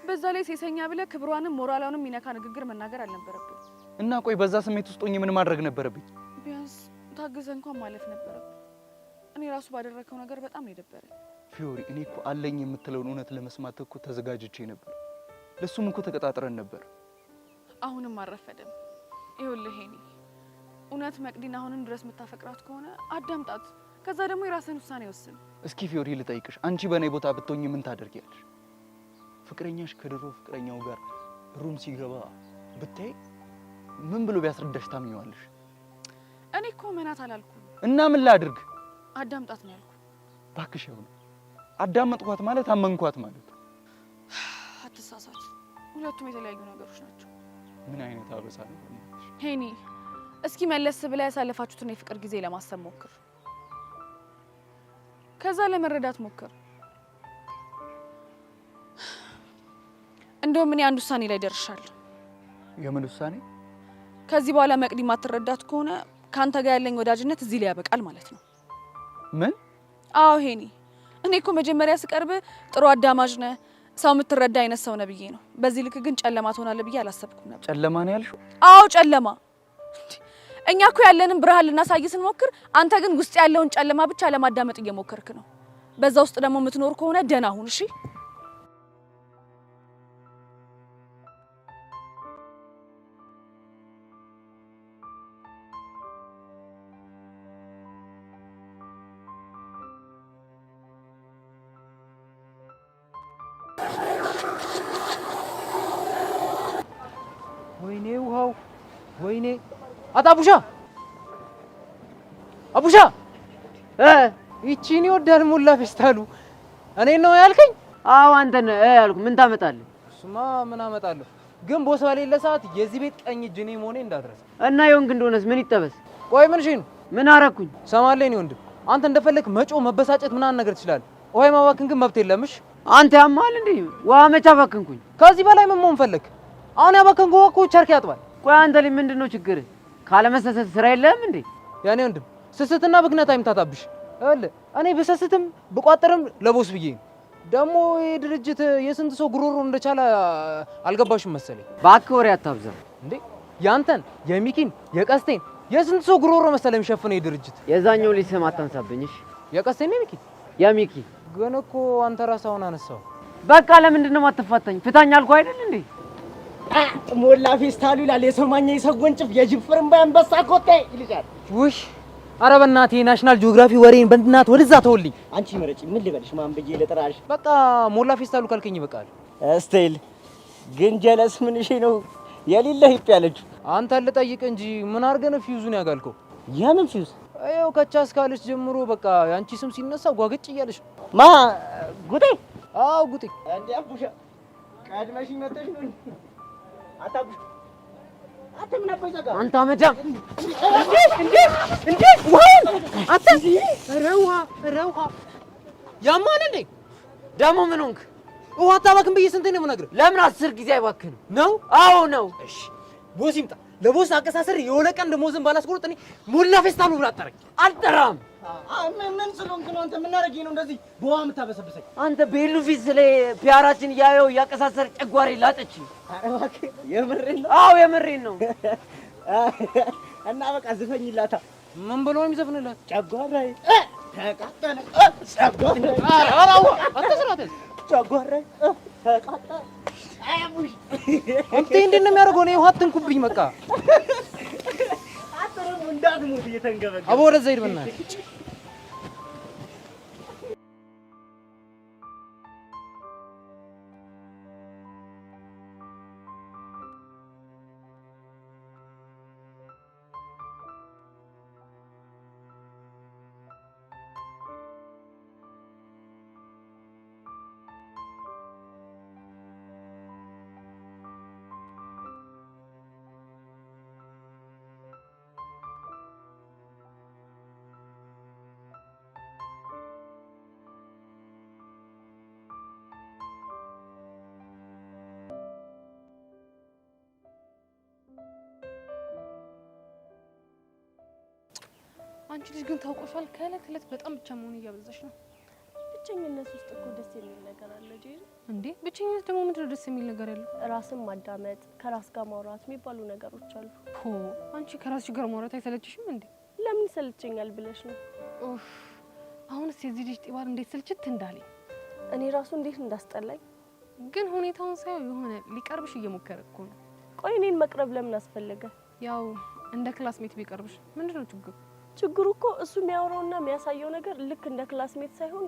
በዛ ላይ ሴሰኛ ብለህ ክብሯንም ሞራሏንም የሚነካ ንግግር መናገር አልነበረብን። እና ቆይ በዛ ስሜት ውስጥ ሆኜ ምን ማድረግ ነበረብኝ? ቢያንስ ታግዘህ እንኳን ማለፍ ነበረብን። እኔ ራሱ ባደረግከው ነገር በጣም ነው የደበረኝ። ፊዮሪ፣ እኔ እኮ አለኝ የምትለውን እውነት ለመስማት እኮ ተዘጋጅቼ ነበር። ለሱም እኮ ተቀጣጥረን ነበር። አሁንም አልረፈደም። ይኸውልህ ሄኒ፣ እውነት መቅዲን አሁንም ድረስ የምታፈቅራት ከሆነ አዳምጣት። ከዛ ደግሞ የራስህን ውሳኔ ወስን። እስኪ ፊዮሪ ልጠይቅሽ፣ አንቺ በእኔ ቦታ ብትሆኚ ምን ታደርጊያለሽ? ፍቅረኛሽ ከድሮ ፍቅረኛው ጋር room ሲገባ ብታይ ምን ብሎ ቢያስረዳሽ ታምኚዋለሽ? እኔ እኮ መናት አላልኩም። እና ምን ላድርግ? አዳምጣት ነው ያልኩ። እባክሽ ይሁን፣ አዳመጥኳት ማለት አመንኳት ማለት። አትሳሳት፣ ሁለቱም የተለያዩ ነገሮች ናቸው። ምን አይነት አበሳ ነው? ሄኒ፣ እስኪ መለስ ብላ ያሳለፋችሁትን የፍቅር ጊዜ ለማሰብ ሞክር። ከዛ ለመረዳት ሞክር። እንደውም እኔ አንድ ውሳኔ ላይ ደርሻለሁ። የምን ውሳኔ? ከዚህ በኋላ መቅዲ ማትረዳት ከሆነ ካንተ ጋር ያለኝ ወዳጅነት እዚህ ላይ ያበቃል ማለት ነው። ምን? አዎ ሄኒ፣ እኔ እኮ መጀመሪያ ስቀርብ ጥሩ አዳማጅ ነህ፣ ሰው የምትረዳ አይነት ሰው ነህ ብዬ ነው። በዚህ ልክ ግን ጨለማ ትሆናለህ ብዬ አላሰብኩም ነበር። ጨለማ ነው ያልሽው? አዎ ጨለማ። እኛ እኮ ያለንን ብርሃን ልናሳይ ስንሞክር፣ አንተ ግን ውስጥ ያለውን ጨለማ ብቻ ለማዳመጥ እየሞከርክ ነው። በዛ ውስጥ ደግሞ የምትኖር ከሆነ ደህና ሁን እሺ። ወይኔ ውሃው፣ ወይኔ አታ አቡሻ አቡሻ፣ ይቺን ይወዳል ሞላ ፌስታሉ። እኔ ነው ያልከኝ? አዎ አንተን ያልኩ። ምን ታመጣለህ? እሱማ ምን አመጣለሁ፣ ግን boss በሌለ ሰዓት የዚህ ቤት ቀኝ እጅ እኔ መሆኔ እንዳትረሳ። እና የሆንክ እንደሆነስ ምን ይጠበስ? ቆይ ምን እሺ ነው? ምን አረኩኝ? ሰማለኝ እኔ ወንድም፣ አንተ እንደፈለክ መጮህ መበሳጨት ምናምን ነገር ትችላለህ። ውሃ የማባክን ግን መብት የለምሽ። አንተ ያማል እንዴ? ውሃ መች አባክንኩኝ? ከዚህ በላይ ምን መሆን ፈለክ? አሁን ያባከንኩ እኮ ቸርክ ያጥባል። ቆይ አንተ ላይ ምንድን ነው ችግርህ? ካለመሰሰት ስራ የለህም እንዴ? ያኔ ወንድም ስስትና ብክነት አይምታታብሽ። ይኸውልህ እኔ ብሰስትም ብቋጥርም ለ boss ብዬ ነው። ደግሞ ይህ ድርጅት የስንት ሰው ጉሮሮ እንደቻለ አልገባሽም መሰለኝ። እባክህ ወሬ አታብዛ። እንዴ ያንተን፣ የሚኪን፣ የቀስቴን የስንት ሰው ጉሮሮ መሰለኝ የሚሸፍነው ይህ ድርጅት። የዛኛው ልጅ ስም አታንሳብኝ እሺ። የቀስቴን የሚኪ የሚኪ ግን እኮ አንተ ራስህ አሁን አነሳው። በቃ ለምንድን ነው የማትፋታኝ? ፍታኝ አልኩህ አይደል እንዴ? ሞላ ፌስታሉ ይላል የሰው ማኛ የሰው ወንጭፍ የጅብ ፍርምባ አንበሳ ኮቴ ይልሻል። ውይ ኧረ በእናትህ National Geography ወሬን በእናትህ ወደዛ ተውልኝ። አንቺ ምረጪ፣ ምን ልበልሽ? ማን ብዬ ልጥራሽ? በቃ ሞላ ፌስታሉ ካልከኝ ይበቃል። Still ግን ጀለስ ምን እሺ ነው የሌለ hip ያለችው። አንተ ልጠይቅ እንጂ ምን አድርገህ ነው ፊውዙን ያጋልከው? የምን ፊውዝ? ይኸው ከቻስ ካለች ጀምሮ በቃ የአንቺ ስም ሲነሳ ጓግጭ እያለች ነው። ማ ጉጤ? አዎ ጉጤ። እንዴ አቡሻ ቀድመሽኝ መተሽ ነው። አታቡሽ አንተ አመዳም! እንዴ እንዴ! ውሃውን አንተ! ኧረ ውሃ! ኧረ ውሃ! ያማል እንዴ? ደግሞ ምን ሆንክ? ውሃ አታባክን ብዬ ስንቴ ነው የምነግርህ? ለምን 10 ጊዜ አይባክንም? ነው? አዎ ነው። እሺ boss ይምጣ። ለ boss አቀሳሰር የሆነ ቀን ደሞዝን ባላስቆርጥ እኔ ሞላ ፌስታሉ ብላ አጠራኝ። አልጠራም። ምን ስለሆንክ ነው አንተ? ምን አደረገኝ ነው እንደዚህ በውሃ የምታበሰብሰኝ? አንተ ቤሉ ፊት ስለ ፒያራችን እያየው እያቀሳሰር ጨጓሬ ላጠች። ኧረ እባክህ የምሬን ነው? አዎ የምሬን ነው። እና በቃ ዝፈኝላታ። ምን ብሎ ነው የሚዘፍንላት? ጨጓራዬ ተቃጠለ፣ ጨጓራዬ ኧረ ውሃ አንተ ስርዓት ያዝ። ጨጓራዬ ተቃጠለ። አያቡሽ አንተ እንዴት ነው የሚያደርገው? እኔ ውሃ አትንኩብኝ። በቃ አንተ ደግሞ እንዳትሞት እየተንገበገበ አቦ ወደዛ ሂድ በእናትህ። አንቺ ልጅ ግን ታውቆሻል። ከእለት እለት በጣም ብቻ መሆን እያበዛሽ ነው። ብቸኝነት ውስጥ እኮ ደስ የሚል ነገር አለ ጄሪ። እንዴ ብቸኝነት ደግሞ ምንድነው ደስ የሚል ነገር ያለው? ራስን ማዳመጥ፣ ከራስ ጋር ማውራት የሚባሉ ነገሮች አሉ። ሆ አንቺ ከራስሽ ጋር ማውራት አይሰለችሽም እንዴ? ለምን ይሰለቸኛል ብለሽ ነው? ኡፍ አሁንስ የዚህ ልጅ ጢባር እንዴት ስልችት እንዳለኝ። እኔ ራሱ እንዴት እንዳስጠላኝ። ግን ሁኔታውን ሳየው የሆነ ሊቀርብሽ እየሞከረ እኮ ነው። ቆይ እኔን መቅረብ ለምን አስፈለገ? ያው እንደ classmate ቢቀርብሽ ምንድን ነው ችግሩ? ችግሩ እኮ እሱ የሚያወራውና የሚያሳየው ነገር ልክ እንደ classmate ሳይሆን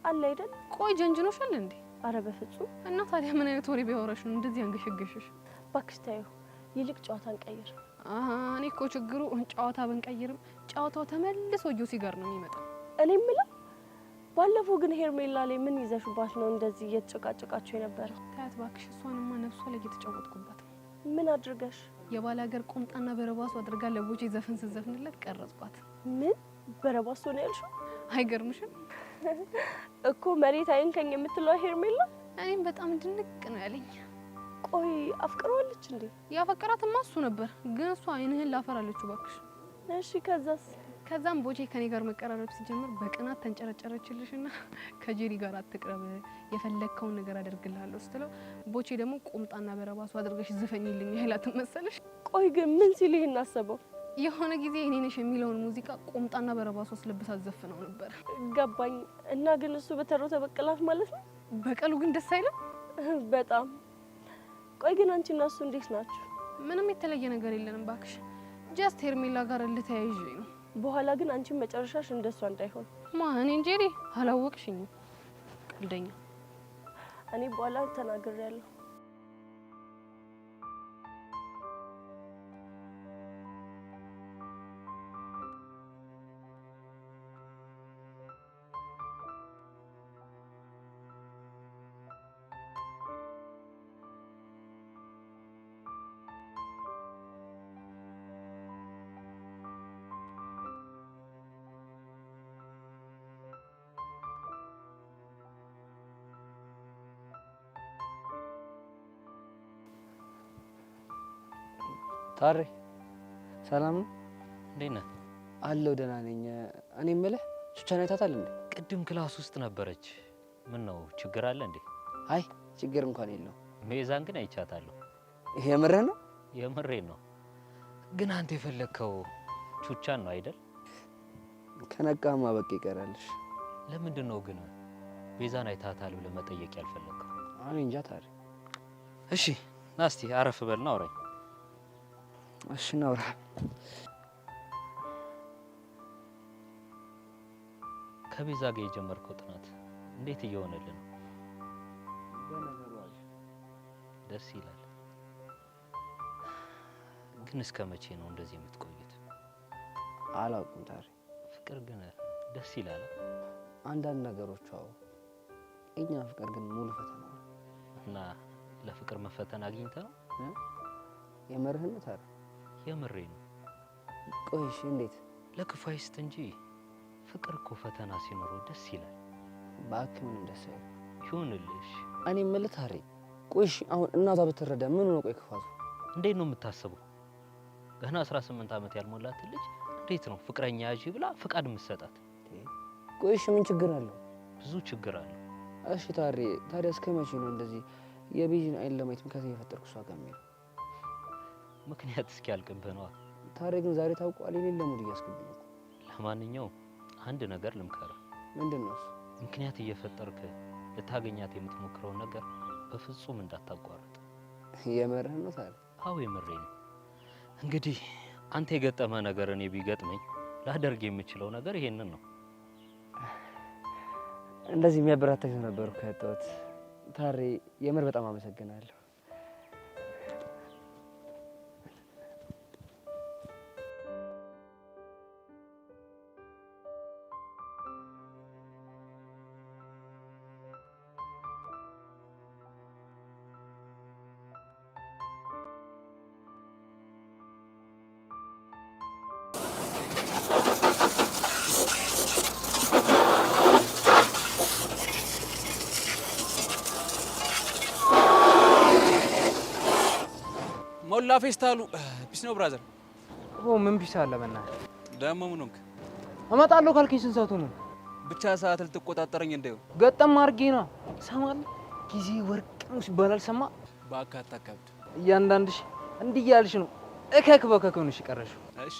አለ አይደል? ቆይ ጀንጅኖሻል እንዴ? አረ በፍጹም። እና ታዲያ ምን አይነት ወሬ ቢያወራሽ ነው እንደዚህ አንገሸገሸሽ? እባክሽ ተይው፣ ይልቅ ጨዋታ እንቀይር። እኔ እኮ ችግሩ ጨዋታ ብንቀይርም ጨዋታው ተመልሶ ጆሲ ጋር ነው የሚመጣው። እኔ የምለው ባለፈው ግን ሄርሜላ ላይ ምን ይዘሽባት ነው እንደዚህ እየተጨቃጨቃችሁ የነበረው? ታያት እባክሽ፣ እሷንማ ነፍሷ ላይ እየተጫወትኩባት ነው። ምን አድርገሽ? የባላገር ቁምጣና በረባሶ አድርጋ ለቦቼ ዘፈን ስትዘፍንለት ቀረጽኳት። ምን በረባሶ ነው ያልሽው? አይገርምሽም እኮ መሬት አይንከኝ የምትለው ሄርሜላ። እኔም በጣም ድንቅ ነው ያለኝ። ቆይ አፍቅረዋለች እንዴ? ያፈቀራትማ እሱ ነበር፣ ግን እሷ አይንህን ላፈር አለችው እባክሽ። እሺ ከዛስ? ከዛም ቦቼ ከኔ ጋር መቀራረብ ሲጀምር በቅናት ተንጨረጨረችልሽና ከጄሪ ጋር አትቅረብ፣ የፈለግከውን ነገር አደርግልሃለሁ ስትለው ቦቼ ደግሞ ቁምጣና በረባሶ አድርገሽ ዝፈኝልኝ አይላትም መሰለሽ። ቆይ ግን ምን ሲል ይሄን አሰበው? የሆነ ጊዜ እኔ ነሽ የሚለውን ሙዚቃ ቁምጣና በረባሶ አስለብሳ ዘፍነው ነበር። ገባኝ። እና ግን እሱ በተሮ ተበቀላት ማለት ነው። በቀሉ ግን ደስ አይልም በጣም። ቆይ ግን አንቺና እሱ እንዴት ናችሁ? ምንም የተለየ ነገር የለንም ባክሽ። Just ሄርሜላ ጋር ልተያይዤ ነው። በኋላ ግን አንቺን መጨረሻሽ እንደሷ እንዳይሆን። ማ እኔ እንጄሪ አላወቅሽኝም። ቀልደኛ። እኔ በኋላ ተናግሬያለሁ። ታሬ ሰላም ነው? እንዴት ነህ? አለሁ ደህና ነኝ። እኔ የምልህ ቹቻን አይታታል እንዴ? ቅድም class ውስጥ ነበረች። ምን ነው ችግር አለ እንዴ? አይ ችግር እንኳን የለውም። ቤዛን ግን አይቻታለሁ። የምርህ ነው? የምሬን ነው። ግን አንተ የፈለግከው ቹቻን ነው አይደል? ከነቃማ በቃ ይቀራልሽ። ለምንድን ነው ግን ቤዛን አይታታል ብለህ መጠየቅ ያልፈለግከው? እኔ እንጃ ታሬ። እሺ ና እስቲ አረፍ በልና አውራኝ። እሺ እናውራ። ከቤዛ ጋር የጀመርከው ጥናት እንዴት እየሆነልህ ነው? ደስ ይላል። ግን እስከ መቼ ነው እንደዚህ የምትቆዩት? አላውቅም ታሬ። ፍቅር ግን ደስ ይላል። አንዳንድ ነገሮች አዎ። የኛ ፍቅር ግን ሙሉ ፈተና ነው። እና ለፍቅር መፈተን አግኝተህ ነው? የምርህን ነው ታሬ? የምሬ ነው። ቆይ እሺ እንዴት? ለክፉ አይስጥ እንጂ ፍቅር እኮ ፈተና ሲኖረው ደስ ይላል። እባክህ ምንም ደስ አይልም። ይሁንልሽ። እኔ የምልህ ታሬ፣ ቆይ እሺ አሁን እናቷ ብትረዳ ምን ነው ቆይ ክፋቱ? እንዴት ነው የምታስበው? ገና 18 ዓመት ያልሞላት ልጅ እንዴት ነው ፍቅረኛ ያዢ ብላ ፍቃድ የምትሰጣት? ቆይ እሺ ምን ችግር አለው? ብዙ ችግር አለው። እሺ ታሬ፣ ታዲያ እስከ መቼ ነው እንደዚህ የቤዚን አይን ለማየት ምክንያት እየፈጠርኩ እሷ ጋር የምሄደው? ምክንያት እስኪያልቅብህ ነዋ። ታሬ ግን ዛሬ ታውቋል የሌለ mood እያስገባኝ እኮ። ለማንኛውም አንድ ነገር ልምከርህ። ምንድን ነው እሱ? ምክንያት እየፈጠርክ ልታገኛት የምትሞክረውን ነገር በፍጹም እንዳታቋርጥ። የምርህን ነው ታሬ? አዎ የምሬ ነው። እንግዲህ አንተ የገጠመ ነገር እኔ ቢገጥመኝ ላደርግ የምችለው ነገር ይሄንን ነው። እንደዚህ የሚያበረታኝ ሰው ነበር እኮ ያጣሁት። ታሬ የምር በጣም አመሰግናለሁ። ሞላ ፌስታሉ peace ነው brother። ኦ ምን peace አለ በእናትህ። ደግሞ ምን ሆንክ? እመጣለሁ ካልከኝ ስንት ሰዓቱ ነው? ብቻ ሰዓት ልትቆጣጠረኝ እንደው ገጠም አድርጌ ነው። ሰማለህ፣ ጊዜ ወርቅ ነው ሲባል አልሰማ። እባክህ አታካብድ። እያንዳንድሽ እንዲህ እያልሽ ነው እከክ በከክ ሆነሽ የቀረሽው። እሺ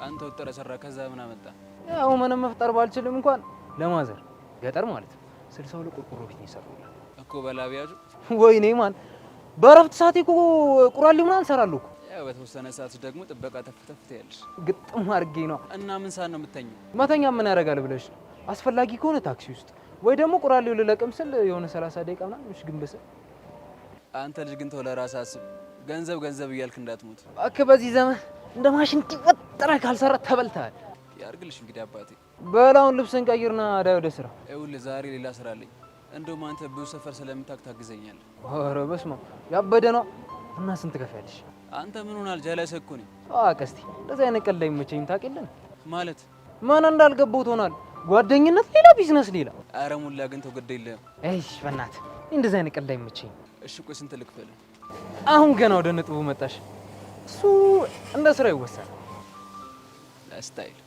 አንተ ወጠረ ሰራ፣ ከዛ ምን አመጣ? ያው ምንም መፍጠር ባልችልም እንኳን ለ mother ገጠር ማለት ነው 62 ቆርቆሮ ቤት ነው የሰሩላት እኮ በላቢያጁ። ወይኔ ማን በእረፍት ሰዓቴ እኮ ቁራሌው ምናምን እሰራለሁ እኮ። ያው በተወሰነ ሰዓት ደግሞ ጥበቃ ተፍ ተፍ ትያለሽ። ግጥም አድርጌ ነው። እና ምን ሰዓት ነው የምተኛው? መተኛ ምን ያደርጋል ብለሽ ነው? አስፈላጊ ከሆነ ታክሲ ውስጥ ወይ ደግሞ ቁራሌው ልለቅም ስል የሆነ 30 ደቂቃ ምናምን እሺ ግንበስ። አንተ ልጅ ግን ተው ለራስህ አስብ። ገንዘብ ገንዘብ እያልክ እንዳትሞት እባክህ። በዚህ ዘመን እንደ ማሽን ወጥረህ ካልሰራ ተበልተሃል። ያርግልሽ እንግዲህ አባቴ። በል አሁን ልብስህን ቀይርና ዳይ ወደ ስራ። ይኸውልህ ዛሬ ሌላ ስራ አለኝ። እንደውም አንተ ብዙ ሰፈር ስለምታውቅ ታግዘኛለህ። ኧረ በስመ አብ ያበደ ነው። እና ስንት ከፍያለሽ? አንተ ምን ሆናል? ጀለስ እኮ ነኝ። ቀስቲ እንደዚህ አይነት ቀልድ አይመቸኝም ታውቂያለህ። ማለት ምን እንዳልገባው ትሆናለህ። ጓደኝነት ሌላ፣ ቢዝነስ ሌላ። ኧረ ሙላ ግን ተው ግድ የለህም። እሺ በእናትህ እንደዚህ አይነት ቀልድ አይመቸኝም። እሺ ቆይ ስንት ልክፈልህ? አሁን ገና ወደ ነጥቡ መጣሽ። እሱ እንደ ስራ ይወሰናል። style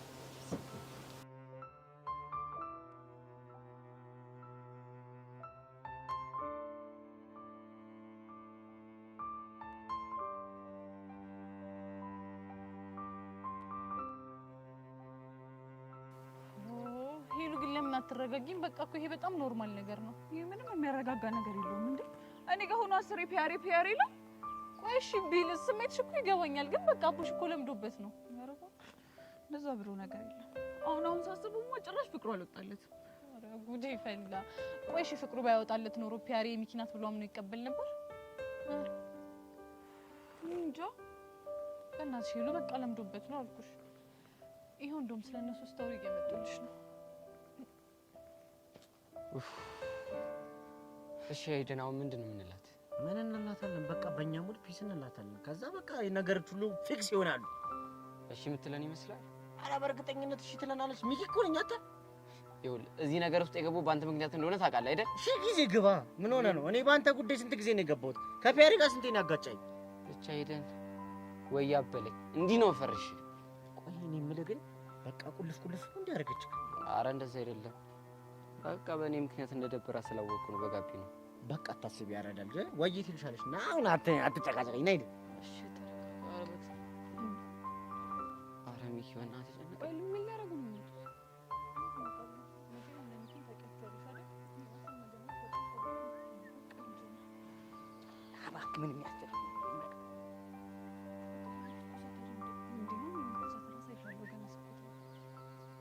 ሄሉ ግን ለምን አትረጋጊም? በቃ እኮ ይሄ በጣም normal ነገር ነው። ይሄ ምንም የሚያረጋጋ ነገር የለውም እንዴ። እኔ ጋር ሆኖ አስሬ ፒያሬ ፒያሬ ነው። ቆይ እሺ ቢልስ ስሜትሽ እኮ ይገባኛል፣ ግን በቃ አቡሽ እኮ ለምዶበት ነው። እንደዛ ብሎ ነገር የለም። አሁን አሁን ሳስበውማ ጭራሽ ፍቅሩ አልወጣለትም። ኧረ ጉዴ ፈላ። ቆይ እሺ ፍቅሩ ባይወጣለት ኖሮ ፒያሬ የሚኪ ናት ብሎ አምኖ ይቀበል ነበር? እንጃ። በእናትሽ ሄሉ በቃ ለምዶበት ነው አልኩሽ። ይኸው እንደውም ስለነሱ story እየመጡልሽ ነው። እሺ አይደን፣ አሁን ምንድን ነው የምንላት? ምን እንላታለን? በቃ በእኛ mood peace እንላታለን። ከዛ በቃ ነገሮች ሁሉ fix ይሆናሉ። እሺ የምትለን ይመስላል? ኧረ በእርግጠኝነት እሺ ትለናለች። ሚኪ እኮ ነኝ። አንተ ይኸውልህ፣ እዚህ ነገር ውስጥ የገባው በአንተ ምክንያት እንደሆነ ታውቃለህ አይደል? ሺህ ጊዜ ግባ። ምን ሆነ ነው? እኔ በአንተ ጉዳይ ስንት ጊዜ ነው የገባሁት? ከፒያሪ ጋር ስንቴ ነው ያጋጫኝ? ብቻ ሄደን ወይ ያበለኝ እንዲህ ነው ፈርሽ። ቆይ እኔ የምልህ ግን በቃ ቁልፍ ቁልፍ ነው እንዲህ አደረገች? ኧረ እንደዛ አይደለም። በቃ በእኔ ምክንያት እንደደበራ ስላወቅኩ ነው። በጋቢ ነው። በቃ አታስቢ፣ ያረዳል ወይ ትልሻለች። ና አሁን አትጨቃጨቀኝ። ና ሂድ። ኧረ ሚኪ በእናትህ ጨነቀኝ። ቆይ ምን ሊያደርጉ ነው የሚመጡት? እባክህ ምን የሚያስጨንቅ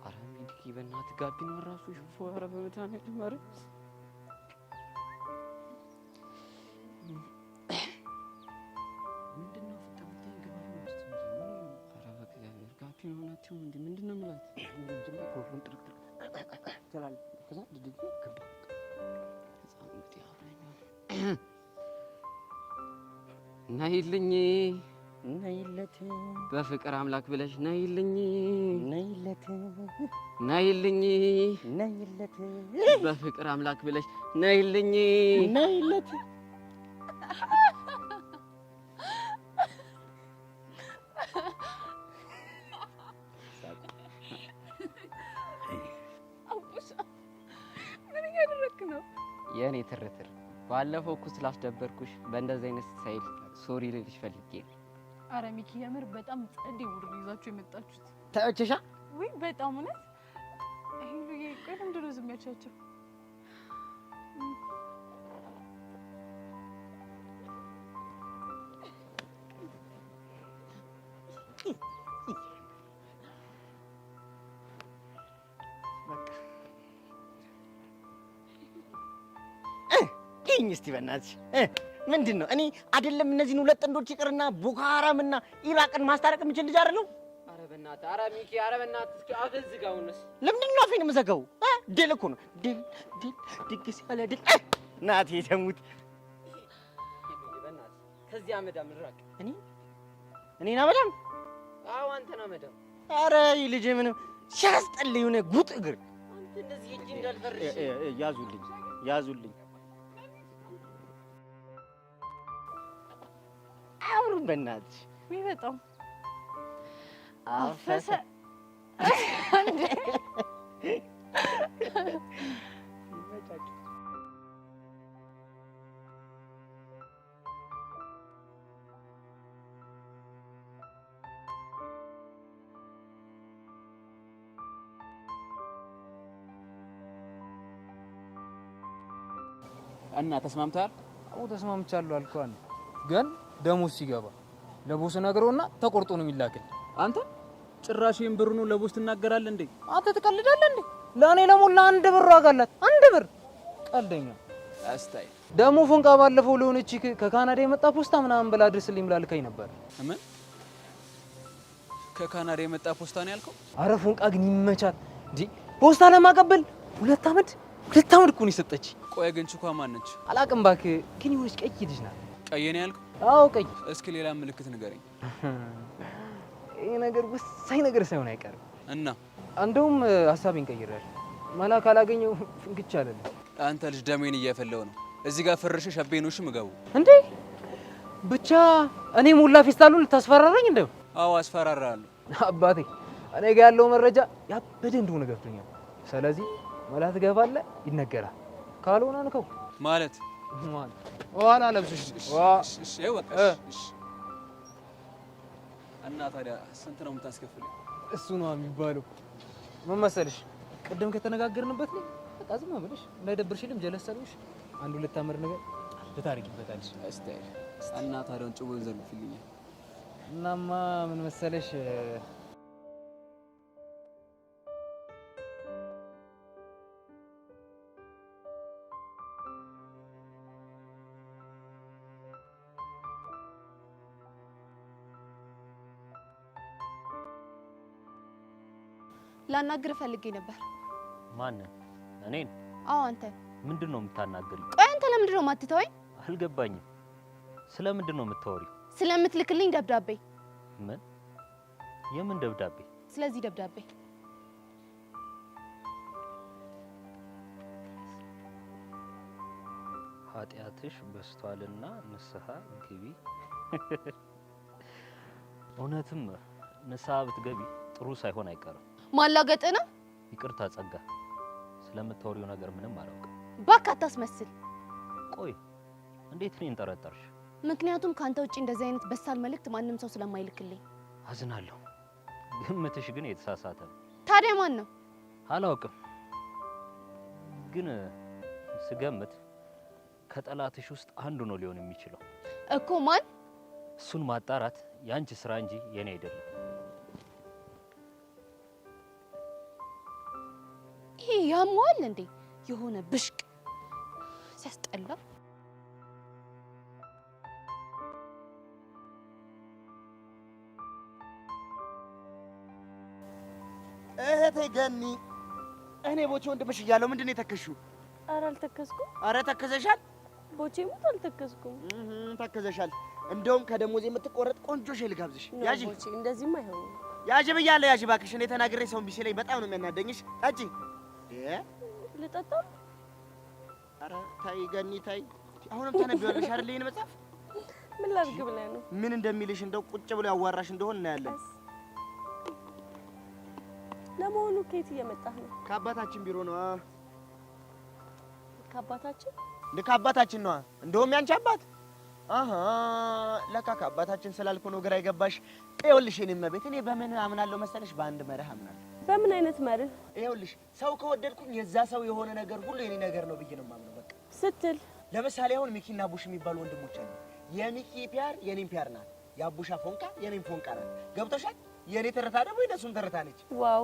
ኧረ ሚኪ በእናትህ ጋቢ ነው ራሱ ሽፎ። ኧረ በመድኃኒዓለም ኧረ ምንድን ነው የምላት? ነይልኝ ነይለት በፍቅር አምላክ ብለሽ ነይልኝ ነይለት ነይልኝ ነይለት በፍቅር አምላክ ብለሽ ነይልኝ ነይለት። አቡሽ ምን እያደረክ ነው? የእኔ ትርትር ባለፈው እኮ ስላስደበርኩሽ በእንደዚህ አይነት style sorry ልልሽ ፈልጌ ነው። ኧረ ሚኪ የምር በጣም ጸዴ ቡድን ይዛችሁ የመጣችሁት። ተመቸሻ? ውይ በጣም እውነት። ሄሉዬ ቆይ ለምንድን ነው ዝም ያልሻቸው? ይኝ እስቲ በእናትሽ ምንድን ነው? እኔ አይደለም እነዚህን ሁለት ጥንዶች ይቅርና ቦኮ ሐራምና ኢራቅን ማስታረቅ የምችል ልጅ አይደለሁ። ኧረ በእናትህ፣ ኧረ ሚኪ፣ ኧረ በእናትህ እስኪ አፍህን ዝጋ። አሁንስ ለምንድን ነው አፌን የምዘጋው? ድል እኮ ነው ድል፣ ድል፣ ድግስ ያለ ድል። እናቴ ተሙት። በእናትህ ከዚህ አመዳም ራቅ። እኔ እኔን አመዳም? አዎ አንተን አመዳም። ኧረ ይህ ልጅ ምንም ሲያስጠላ የሆነ ጉጥ እግር። አንተ እንደዚህ እጅ እንዳልፈርሽ። ያዙልኝ፣ ያዙልኝ። አያምሩም በእናትሽ። ውይ በጣም አፈሰ። እና ተስማምተሃል? አዎ ተስማምቻለሁ አልኩህ። ግን ደሞዝ ሲገባ ለ boss ነግሮና ተቆርጦ ነው የሚላክል። አንተ ጭራሽ ይሄን ብር ነው ለ boss ትናገራለህ እንዴ? አንተ ትቀልዳለህ እንዴ? ለእኔ ለሞላ አንድ ብር ዋጋ አላት። አንድ ብር ቀልደኛ። እስታይ ደግሞ ፎንቃ ባለፈው ለሆነች ከካናዳ የመጣ ፖስታ ምናምን ብላ አድርስልኝ ብላ ልካኝ ነበር። ምን ከካናዳ የመጣ ፖስታ ነው ያልከው? አረ ፎንቃ ግን ይመቻት እንዴ! ፖስታ ለማቀበል 2 አመት 2 አመት እኮ ነው የሰጠች። ቆይ ግን ችኳ ማን ነች? አላቅም እባክህ። ግን የሆነች ቀይ ልጅ ናት። ቀይ ነው ያልከው? አዎ ቀይ። እስኪ ሌላ ምልክት ንገረኝ። ይሄ ነገር ወሳኝ ነገር ሳይሆን አይቀርም። እና እንደውም ሀሳቤን ቀይሬያለሁ። መላ ካላገኘው ፍንክች አለልኝ። አንተ ልጅ ደሜን እያፈለው ነው። እዚህ ጋር ፍርሽ ሸቤኖሽ ምገቡ እንዴ ብቻ እኔ ሞላ ፌስታሉን ልታስፈራራኝ እንደው? አዎ አስፈራራለሁ። አባቴ እኔ ጋር ያለው መረጃ ያበደ እንደሆነ ገብቶኛል። ስለዚህ መላ ትገባለህ፣ ይነገራል። ካልሆነ ንከው ማለት ማለት ኋላ ለብስሽ እሺ፣ በቃ እሺ። እና ታዲያ ስንት ነው የምታስከፍለኝ? እሱ ነው የሚባለው። ምን መሰልሽ፣ ቅድም ከተነጋገርንበት ላይ በቃ ዝም ብለሽ እንዳይደብርሽልም ጀለሰልሽ አንድ ሁለት አመር ነገር ብታርጊበታለሽ። እስታይ እና ታዲያ ጭቦን ዘርግፍልኛል። እናማ ምን መሰለሽ ላናግር ፈልጌ ነበር። ማንን? እኔን? አዎ አንተን። ምንድን ነው የምታናግሪኝ? ቆይ አንተ ለምንድን ነው የማትተወኝ? አልገባኝም። ስለ ምንድን ነው የምታወሪው? ስለምትልክልኝ ደብዳቤ። ምን? የምን ደብዳቤ? ስለዚህ ደብዳቤ ኃጢአትሽ በዝቷልና ንስሐ ግቢ። እውነትም ንስሐ ብትገቢ ጥሩ ሳይሆን አይቀርም። ማላገጥ ነው። ይቅርታ ጸጋ፣ ስለምታወሪው ነገር ምንም አላውቅም። እባክህ አታስመስል። ቆይ እንዴት እኔን ጠረጠርሽ? ምክንያቱም ከአንተ ውጭ እንደዚህ አይነት በሳል መልእክት ማንም ሰው ስለማይልክልኝ። አዝናለሁ። ግምትሽ ግን የተሳሳተ ነው። ታዲያ ማን ነው? አላውቅም፣ ግን ስገምት ከጠላትሽ ውስጥ አንዱ ነው ሊሆን የሚችለው። እኮ ማን? እሱን ማጣራት የአንቺ ስራ እንጂ የኔ አይደለም። ይሄ ያመዋል እንዴ? የሆነ ብሽቅ ሲያስጠላ። እህቴ ገኒ፣ እኔ ቦቼ ወንድምሽ እያለሁ ምንድን ነው የተከዝሽው? ኧረ አልተከዝኩም። ኧረ ተከዘሻል። ቦቼ ሙት አልተከዝኩም። ተከዘሻል። እንደውም ከደሞዝ የምትቆረጥ ቆንጆ ሻይ ልጋብዝሽ። No ያዢ ቦቼ፣ እንደዚህም አይሆንም። ያዢ ብያለሁ። ያዢ እባክሽ። እኔ ተናግሬ ሰው እምቢ ሲለኝ በጣም ነው የሚያናደኝሽ። ጠጪ። ልጠጣ? ኧረ ተይ ገኒ ተይ። አሁንም ታነቢዋለሽ አይደል ይሄን መጽሐፍ? ምን ላድርግ ብለህ ነው? ምን እንደሚልሽ እንደው ቁጭ ብሎ ያዋራሽ እንደሆን እናያለን። ለመሆኑ ከየት እየመጣህ ነው? ከአባታችን ቢሮ ነዋ። ከአባታችን? እንደ ከአባታችን ነዋ። እንደውም ያንቺ አባት። አሀ ለካ ከአባታችን ስላልኩ ነው ግራ የገባሽ። ይኸውልሽ የእኔ እመቤት፣ እኔ በምን አምናለሁ መሰለሽ? በአንድ መርህ አምናለሁ። በምን አይነት መርህ? ይኸውልሽ ሰው ከወደድኩኝ የዛ ሰው የሆነ ነገር ሁሉ የኔ ነገር ነው ብዬ ነው የማምነው። በቃ ስትል ለምሳሌ አሁን ሚኪና ቡሽ የሚባሉ ወንድሞች አሉ። የሚኪ ፒያር የኔም ፒያር ናት። የአቡሻ ፎንቃ የኔም ፎንቃ ናት። ገብቶሻል? የኔ ትርታ ደግሞ የነሱም ትርታ ነች። Wow።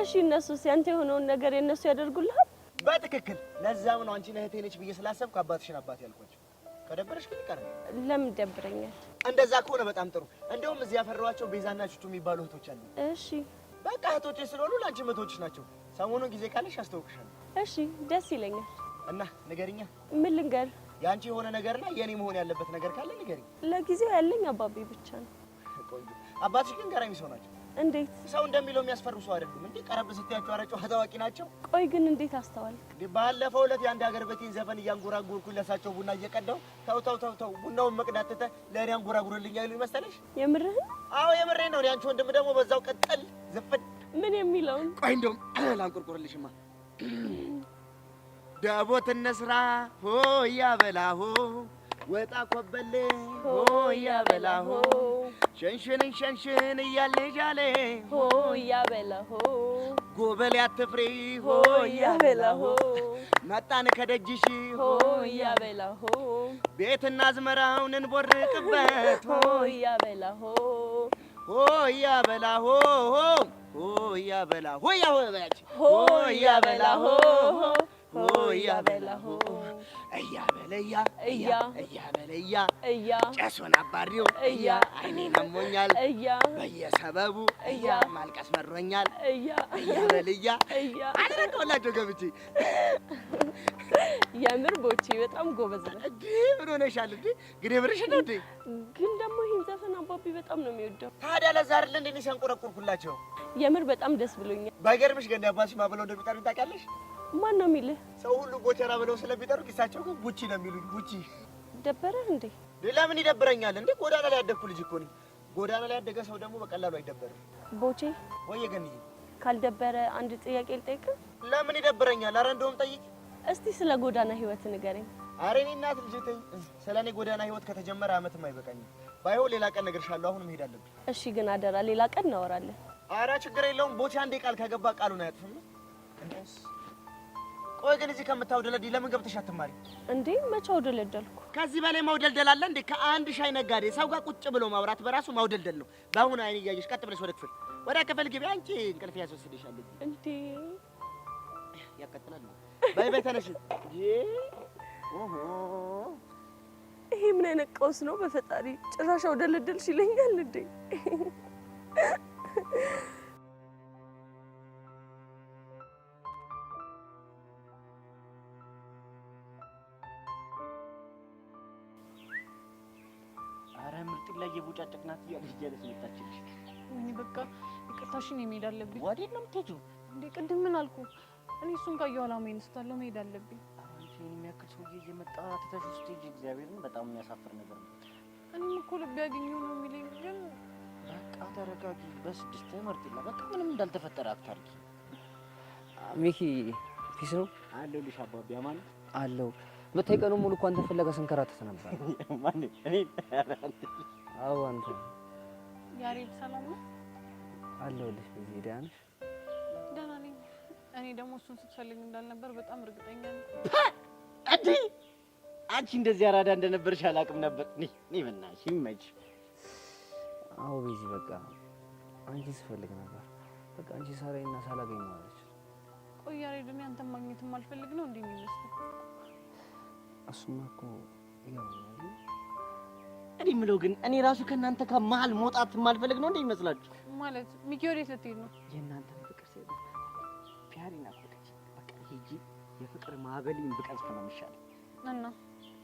እሺ እነሱስ ያንተ የሆነውን ነገር የእነሱ ያደርጉልሃል? በትክክል። ለዛም ነው አንቺን እህቴ ነች ብዬ ስላሰብኩ አባትሽን አባት ያልኳቸው። ከደበረሽ ግን ይቀራል። ለምን ይደብረኛል? እንደዛ ከሆነ በጣም ጥሩ። እንደውም እዚህ ያፈራኋቸው ቤዛና ቹቹ የሚባሉ እህቶች አሉ። እሺ በቃ እህቶቼ ስለሆኑ ለአንቺም እህቶችሽ ናቸው። ሰሞኑን ጊዜ ካለሽ አስተዋውቅሻለሁ። እሺ፣ ደስ ይለኛል። እና ንገሪኛ። ምን ልንገር? የአንቺ የሆነ ነገርና የኔ መሆን ያለበት ነገር ካለ ንገሪኝ። ለጊዜው ያለኝ አባቤ ብቻ ነው። ቆንጆ። አባትሽ ግን ገራሚ ሰው ናቸው። እንዴት? ሰው እንደሚለው የሚያስፈሩ ሰው አይደሉም። እንዴ ቀረብ ስትያቸው ኧረ ጨዋ ታዋቂ ናቸው። ቆይ ግን እንዴት አስተዋልክ? እንዴ ባለፈው ዕለት የአንድ ሀገር ቤቴን ዘፈን እያንጎራጎርኩኝ ለሳቸው ቡና እየቀዳሁ ተው ተው ተው ተው ቡናውን መቅዳት ትተህ ለእኔ አንጎራጉርልኝ አይሉኝ መሰለሽ? የምርህን? አዎ የምሬን ነው። የአንቺ ወንድም ደግሞ በዛው ቀጠል ዝፍን። ምን የሚለውን? ቆይ እንደውም ላንቆርቆርልሽማ። ደቦት እንስራ ሆ እያበላሆ ወጣ ኮበሌ ሆ እያበላሆ ሸንሽንን ሸንሽን እያልጃሌ ሆ እያበላሆ። ጎበል አትፍሪ ሆ ያበላሆ መጣን ከደጅሽ ሆ ያበላሆ ቤትና አዝመራውን እንቦርቅበት ሆ ያበላሆ ሆ ያበላሆ ሆ ያበላሆ ሆ ያበላሆ ሆ ያበላሆ እያበለያ እያ እያበለያ እያ ጨሱን አባሪው እያ አይኔን አሞኛል እያ በየሰበቡ እያ ማልቀስ መሮኛል እያ እያበልያ እያ አደረገውላቸው ገብቼ። የምር ቦቼ በጣም ጎበዝ ነህ። እንዴ ምን ሆነሻል እንዴ? ግን የምርሽን ነው እንዴ? ግን ደግሞ ይህን ዘፈን አባቢ በጣም ነው የሚወደው። ታዲያ ለዛ አይደል እንዴ እኔ ሲያንቆረቁርኩላቸው? የምር በጣም ደስ ብሎኛል። ባይገርምሽ ገና አባትሽ ማን ብለው እንደሚጠሩኝ ታውቂያለሽ? ማን ነው የሚልህ? ሰው ሁሉ ጎቸራ ብለው ስለሚጠሩ እሳቸው ግን ቡቺ ነው የሚሉኝ። ቡቺ። ደበረህ እንዴ? ለምን ይደብረኛል እንዴ? ጎዳና ላይ ያደግኩ ልጅ እኮ ነኝ። ጎዳና ላይ ያደገ ሰው ደግሞ በቀላሉ አይደበርም። ቦቼ ወይ ገንዬ፣ ካልደበረ አንድ ጥያቄ ልጠይቅህ? ለምን ይደብረኛል? አረ እንደውም ጠይቅ። እስቲ ስለ ጎዳና ህይወት ንገረኝ። አረ እኔ እናት ልጄ ተይ። ስለ እኔ ጎዳና ህይወት ከተጀመረ አመትም አይበቃኝም። ባይሆን ሌላ ቀን እነግርሻለሁ። አሁን መሄድ አለብኝ። እሺ፣ ግን አደራ ሌላ ቀን እናወራለን። አረ ችግር የለውም። ቦቼ አንዴ ቃል ከገባ ቃሉን አያጥፍም። ቆይ ግን እዚህ ከምታውደለድ ለምን ገብተሽ አትማሪ? እንዴ መቼ አውደለደልኩ? ከዚህ በላይ ማውደልደል አለ እንዴ? ከአንድ ሻይ ነጋዴ ሰው ጋር ቁጭ ብሎ ማውራት በራሱ ማውደልደል ነው። በአሁኑ አይን እያየሽ ቀጥ ብለሽ ወደ ክፍል ወደ ክፍል ግቢ። አንቺ እንቅልፍ ያስወስድሻል። እንዴ ያቃጥላል። በይ በይ ተነሽ። ኦሆ ይሄ ምን አይነት ቀውስ ነው? በፈጣሪ ጭራሽ አውደለደልሽ ይለኛል እንዴ? አረ ምርጥ ላይ የቦጫጨቅናት እያለች እያለች መጣችልሽ። ወይኔ በቃ ይቅርታሽን እኔ መሄድ አለብኝ። ወዴት ነው የምትሄጂው? እንዴ ቅድም ምን አልኩ? እኔ እሱን ካየሁ አላማዬን ስታለው መሄድ አለብኝ። አንቺ ይሄን የሚያክል ሰውዬ እየመጣ ትተሽው ስትሄጂ እግዚአብሔርን በጣም የሚያሳፍር ነገር ነው። እኔም እኮ ልቤ ያገኘው ነው የሚለኝ፣ ግን በቃ ተረጋጊ። በስድስት ምርጥላ በቃ ምንም እንዳልተፈጠረ አታርጊ። ሚኪ peace ነው አለሁልሽ አባቢ። አማን አለው። ብታይ ቀኑን ሙሉ እኮ አንተን ፍለጋ ስንከራተት ነበር። ማን እኔ? አዎ አንተ። ያሬድ ሰላም ነው? አለሁልሽ። በዚህ ደህና ነሽ? ደህና ነኝ። እኔ ደግሞ እሱን ስትፈልግ እንዳልነበር በጣም እርግጠኛ ነኝ። እንዴ አንቺ እንደዚህ አራዳ እንደነበርሽ አላውቅም ነበር። ነይ ነይ፣ በእናትሽ ይመችሽ። አዎ ቤዚ፣ በቃ አንቺ ስፈልግ ነበር። በቃ አንቺ ሳላይና ሳላገኝ አለች። ቆይ ያሬድ፣ እኔ አንተን ማግኘት የማልፈልግ ነው እንዴ የሚመስለው? እሱማ እኮ ይገባኛል። እኔ የምለው ግን እኔ ራሱ ከእናንተ ከመሀል መውጣት የማልፈልግ ነው እንዴ ይመስላችሁ? ማለት ሚኪ ወዴት ልትሄድ ነው? የእናንተን ፍቅር ሲል ፒያሪ ናፈቀች። በቃ ሂጂ የፍቅር ማዕበሌን ብቀዝፍ ነው የሚሻለው። እና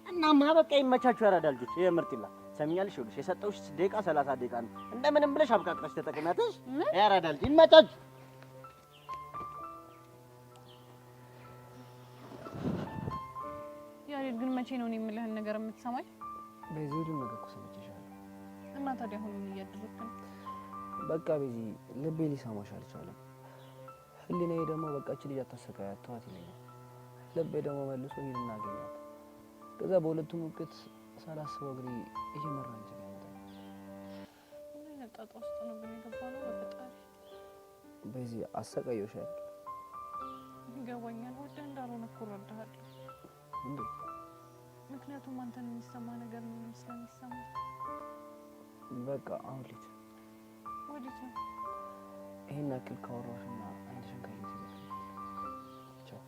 እናማ በቃ ይመቻችሁ ያራዳ ልጆች። የምርጥ ይላ ሰሚኛለሽ። ይኸውልሽ የሰጠሁሽ ደቂቃ 30 ደቂቃ ነው። እንደምንም ብለሽ አብቃቅተሽ ተጠቅሚያትሽ። ያራዳ ልጅ ይመቻችሁ። ያሬድ ግን መቼ ነው እኔ የምልህን ነገር የምትሰማኝ? በዚህ ሁሉ ነገር እኮ ሰምቼሻለሁ። እና ታዲያ አሁን ምን እያደረግክ ነው? በቃ ቤዚ ልቤ ሊሰማሽ አልቻለም። ህሊናዬ ደግሞ በቃ እቺ ልጅ አታሰቃያት ተዋት ይለኛል። ልቤ ደግሞ መልሶ ሂድና አገኛት። ከዛ በሁለቱም እቅት ሳላስበው እግሬ እየመራ አንቺ ጋር ይመጣል። ምን አይነት ጣጣ ውስጥ ነው ግን የገባነው? በፈጣሪ ቤዚ አሰቃየሁሽ አይደል? ይገባኛል። ወደህ እንዳልሆነ እኮ እረዳሃለሁ። እንዴት? ምክንያቱም አንተን የሚሰማ ነገር ምንም ስለሚሰማ። በቃ አሁን ልሂድ። ወዴት ነው? ይሄን ያክል ካወራሁሽና አንድሽን ካየሁት ይበቃል። ቻው።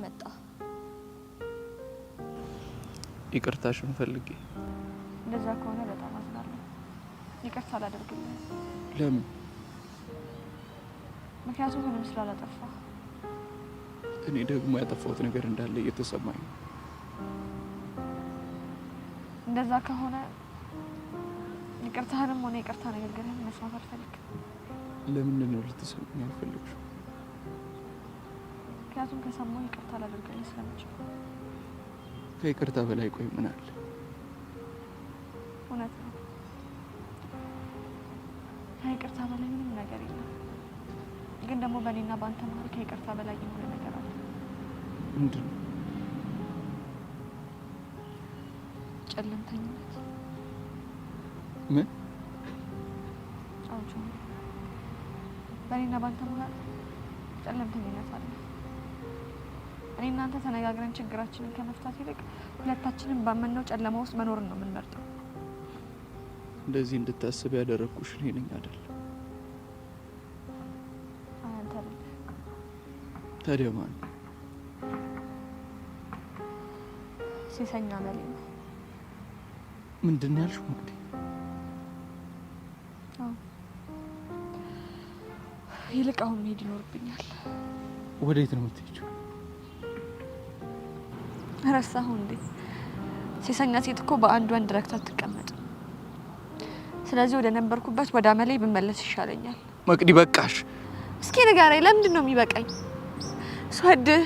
መጣ? ይቅርታሽን ፈልጌ። እንደዛ ከሆነ በጣም አዝናለሁ። ይቅርታ አላደርግልህም። ለምን? ምክንያቱም ምንም ስላላጠፋ። እኔ ደግሞ ያጠፋሁት ነገር እንዳለ እየተሰማኝ ነው። እንደዛ ከሆነ ይቅርታህንም ሆነ ይቅርታ ንግግርህን መስማት አልፈልግም። ለምንድን ነው ልትሰሚኝ ያልፈለግሽው? ምክንያቱም ከሰማሁ ይቅርታ ላደርግልህ ስለምችል። ከይቅርታ በላይ ቆይ ምን አለ? እውነት ነው፣ ከይቅርታ በላይ ምንም ነገር የለም። ግን ደግሞ በእኔና በአንተ መሀል ከይቅርታ በላይ የሆነ ነገር አለ። ምንድን ነው? ጨለምተኝነት። ምን? አዎ ጆኒ፣ በእኔና በአንተ መሀል ጨለምተኝነት አለ። እኔ እናንተ ተነጋግረን ችግራችንን ከመፍታት ይልቅ ሁለታችንን ባመንነው ጨለማ ውስጥ መኖርን ነው የምንመርጠው። እንደዚህ እንድታስብ ያደረግኩሽ እኔ ነኝ አይደል? አይ አንተ አይደለህም። ታዲያ ማን? ሴሰኛ መሌ ነው። ምንድን ነው ያልሽው? እንግዲህ አዎ፣ ይልቅ አሁን መሄድ ይኖርብኛል። ወዴት ነው የምትሄጂው? ረሳሁ እንዴ? ሴሰኛ ሴት እኮ በአንድ ወንድ ረክታ አትቀመጥም። ስለዚህ ወደ ነበርኩበት ወደ አመሌ ብመለስ ይሻለኛል። መቅዲ በቃሽ። እስኪ ንገረኝ፣ ለምንድን ነው የሚበቃኝ? ስወድህ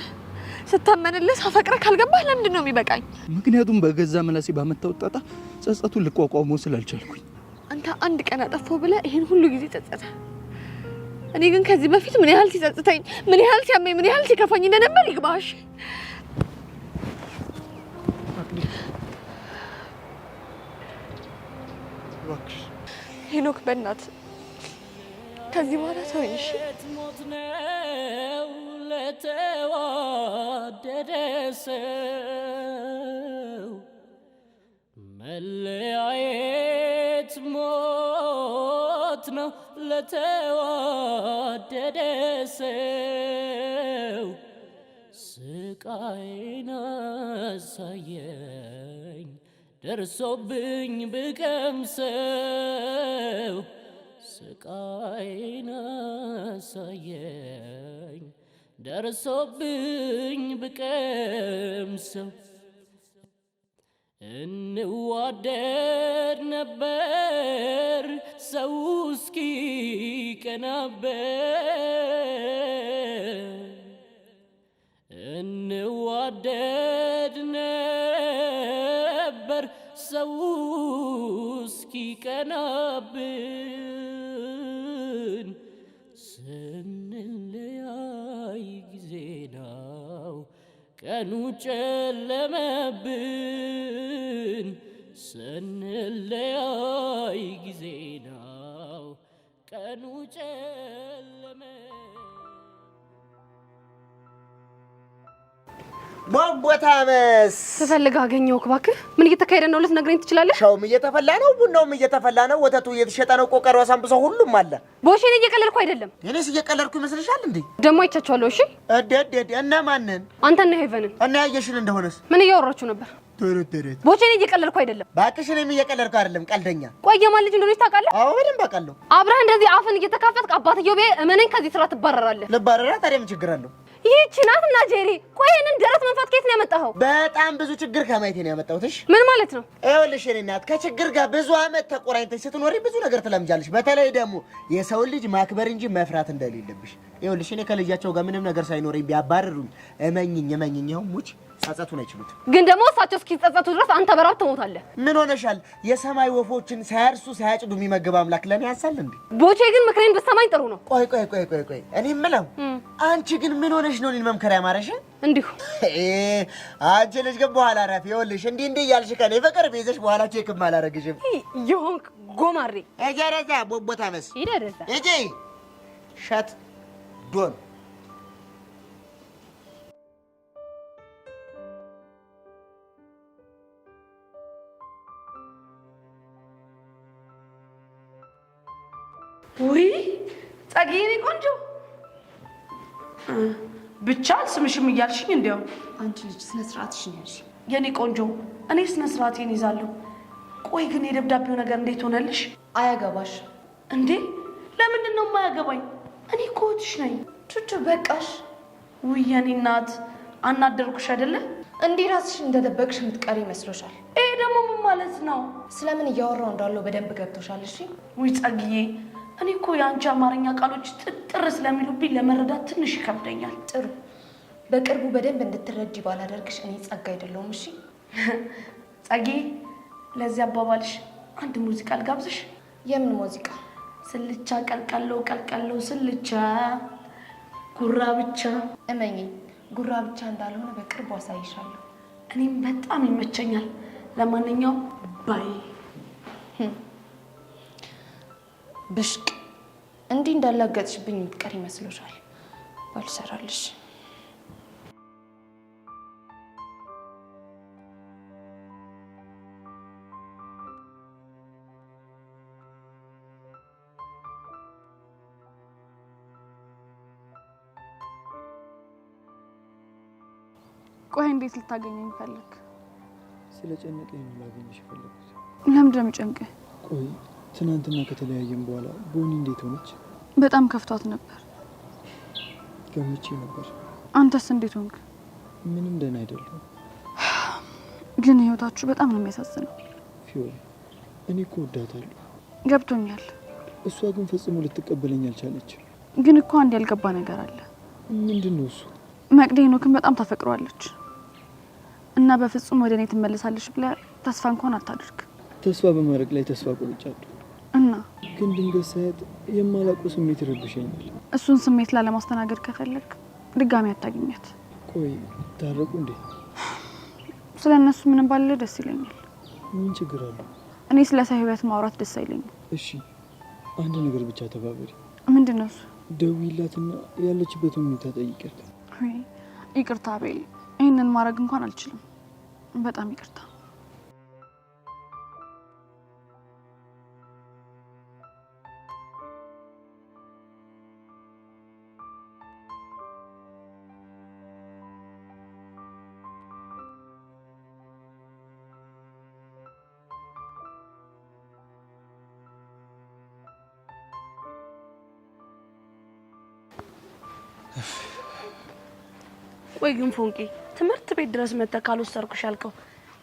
ስታመንልህ ሳፈቅርህ ካልገባህ ለምንድን ነው የሚበቃኝ? ምክንያቱም በገዛ ምላሴ ባመጣው ጣጣ ጸጸቱን ልቋቋመው ስላልቻልኩኝ። አንተ አንድ ቀን አጠፋሁ ብለህ ይሄን ሁሉ ጊዜ ጸጸተ። እኔ ግን ከዚህ በፊት ምን ያህል ሲጸጽተኝ፣ ምን ያህል ሲያመኝ፣ ምን ያህል ሲከፋኝ እንደነበር ይግባሽ። ሄኖክ በእናትህ ከዚህ በኋላ ተወኝ እሺ? ሞት ነው ለተዋደደ ሰው፣ መለያየት ሞት ነው ለተዋደደ ሰው። ስቃይን አሳየኝ ደርሶብኝ ብቀምሰው፣ ስቃይን አሳየኝ ደርሶብኝ ብቀምሰው። እንዋደድ ነበር ሰው እስኪ ቀናበት፣ እንዋደድ ነበር ሰው እስኪ ቀናብን፣ ስንለያይ ጊዜ ነው ቀኑ ጨለመብን፣ ስንለያይ ጊዜ ነው ቀኑ ጨለመ። ቦቦታመስ ስፈልግ አገኘሁህ። እባክህ ምን እየተካሄደ ነው ልትነግረኝ ትችላለህ? ሻውም እየተፈላ ነው፣ ቡናውም እየተፈላ ነው፣ ወተቱ እየተሸጠ ነው፣ ቆቀሮ አሳንብሶ ሁሉም አለ። ቦሼን እየቀለድኩ አይደለም። እኔስ እየቀለድኩ ይመስልሻል እንዴ? ደግሞ አይቻቸዋለሁ። እሺ እደ እደ እደ እና ማንን? አንተና ሄቨንን። እና ያየሽን እንደሆነስ ምን እያወራችሁ ነበር? ትርት ትርት። ቦቼን እየቀለድኩ አይደለም። እባክሽ እኔም እየቀለድኩ አይደለም፣ ቀልደኛ። ቆይ የማን ልጅ እንደሆነች ታውቃለህ? አዎ በደንብ አውቃለሁ። አብረህ እንደዚህ አፍን እየተካፈትክ አባትየው ቢያይ እመነኝ ከዚህ ስራ ትባረራለህ። ልባረራ? ታዲያ ምን ችግር አለው? ይህቺ ናት እና ጄሪ። ቆይ ይሄንን ደረት መንፋት ከየት ነው ያመጣኸው? በጣም ብዙ ችግር ከማየቴ ነው ያመጣሁት። እሺ ምን ማለት ነው? ይኸውልሽ የእኔ እናት ከችግር ጋር ብዙ አመት ተቆራኝተሽ ስትኖሪ ብዙ ነገር ትለምጃለሽ። በተለይ ደግሞ የሰውን ልጅ ማክበር እንጂ መፍራት እንደሌለብሽ። ይኸውልሽ እኔ ከልጃቸው ጋር ምንም ነገር ሳይኖረኝ ቢያባርሩኝ እመኝኝ እመኝኝ ይኸው ሙች ጸጸቱን አይችሉትም። ግን ደግሞ እሳቸው እስኪጸጸቱ ድረስ አንተ በራብ ትሞታለህ። ምን ሆነሻል? የሰማይ ወፎችን ሳያርሱ ሳያጭዱ የሚመግብ አምላክ ለኔ ያንሳል እንዴ? ቦቼ ግን ምክሬን ብትሰማኝ ጥሩ ነው። ቆይ ቆይ ቆይ ቆይ ቆይ እኔ የምለው አንቺ ግን ምን ሆነሽ ነው እኔን መምከር ያማረሽ? እንዲሁ። አንቺ ልጅ ግን በኋላ ረፊ። ይኸውልሽ እንዲህ እንዲህ እያልሽ ከእኔ ፍቅር ቢይዝሽ በኋላ check ም አላረግሽም። የሆንክ ጎማሬ እጀረዛ ቦቦታ መስ ሂድ ወደዛ። ሂጂ ሸት ዶን። ውይ ጸጌ፣ የኔ ቆንጆ። ብቻ አልስምሽም እያልሽኝ እንዲያው። አንቺ ልጅ ስነ ስርዓትሽን ያዥ። የኔ ቆንጆ፣ እኔ ስነ ስርዓቴን ይዛለሁ። ቆይ ግን የደብዳቤው ነገር እንዴት ሆነልሽ? አያገባሽ። እንዴ ለምንድን ነው የማያገባኝ? እኔ እኮ እህትሽ ነኝ። ቹቹ በቃሽ። ውይ የኔ እናት አናደርኩሽ አይደለ? እንዲህ ራስሽን እንደደበቅሽ የምትቀሪ ይመስሎሻል? ይሄ ደግሞ ምን ማለት ነው? ስለምን እያወራው እንዳለው በደንብ ገብቶሻል? እሺ ውይ ጸግዬ፣ እኔ እኮ የአንቺ አማርኛ ቃሎች ጥጥር ስለሚሉብኝ ለመረዳት ትንሽ ይከብደኛል። ጥሩ፣ በቅርቡ በደንብ እንድትረጂ ባላደርግሽ እኔ ጸጋ አይደለሁም። እሺ ጸጌ፣ ለዚህ አባባልሽ አንድ ሙዚቃ ልጋብዝሽ። የምን ሙዚቃ? ስልቻ ቀልቀሎ ቀልቀሎ ስልቻ ጉራ ብቻ። እመኚኝ፣ ጉራ ብቻ እንዳልሆነ በቅርቡ አሳይሻለሁ። እኔም በጣም ይመቸኛል። ለማንኛውም bye። ብሽቅ፣ እንዲህ እንዳላገጥሽብኝ የምትቀር ይመስሎሻል? ባልሰራልሽ። ቆይ እንዴት ልታገኘኝ ፈለግ? ስለ ጨነቀኝ ነው ላገኝሽ የፈለኩት። ለምንድን ነው የሚጨንቅህ? ቆይ ትናንትና ከተለያየን በኋላ ቦኒ እንዴት ሆነች? በጣም ከፍቷት ነበር። ገምቼ ነበር። አንተስ እንዴት ሆንክ? ምንም ደህና አይደለም። ግን ህይወታችሁ በጣም ነው የሚያሳዝነው። ፊዮሪ፣ እኔ እኮ እወዳታለሁ። ገብቶኛል። እሷ ግን ፈጽሞ ልትቀበለኝ አልቻለችም። ግን እኮ አንድ ያልገባ ነገር አለ። ምንድን ነው እሱ? መቅዲ ሄኖክን በጣም ታፈቅረዋለች እና በፍጹም ወደ እኔ ትመለሳለች ብለህ ተስፋ እንኳን አታድርግ። ተስፋ በማድረግ ላይ ተስፋ ቆርጫለሁ። እና ግን ድንገት ሳያት የማላውቀው ስሜት ይረብሸኛል። እሱን ስሜት ላለማስተናገድ ከፈለግ ድጋሚ አታገኛት። ቆይ ታረቁ እንዴ? ስለ እነሱ ምንም ባለ ደስ ይለኛል። ምን ችግር አለው? እኔ ስለ ሰው ህይወት ማውራት ደስ አይለኝም። እሺ አንድ ነገር ብቻ ተባበሪ። ምንድን ነው እሱ? ደውዪላትና ያለችበትን ሁኔታ ጠይቂያት። ይቅርታ አቤል፣ ይህንን ማድረግ እንኳን አልችልም። በጣም ይቅርታ። ቆይ ግን ፎንቄ ትምህርት ቤት ድረስ መጥተህ ካልወሰድኩሽ ያልከው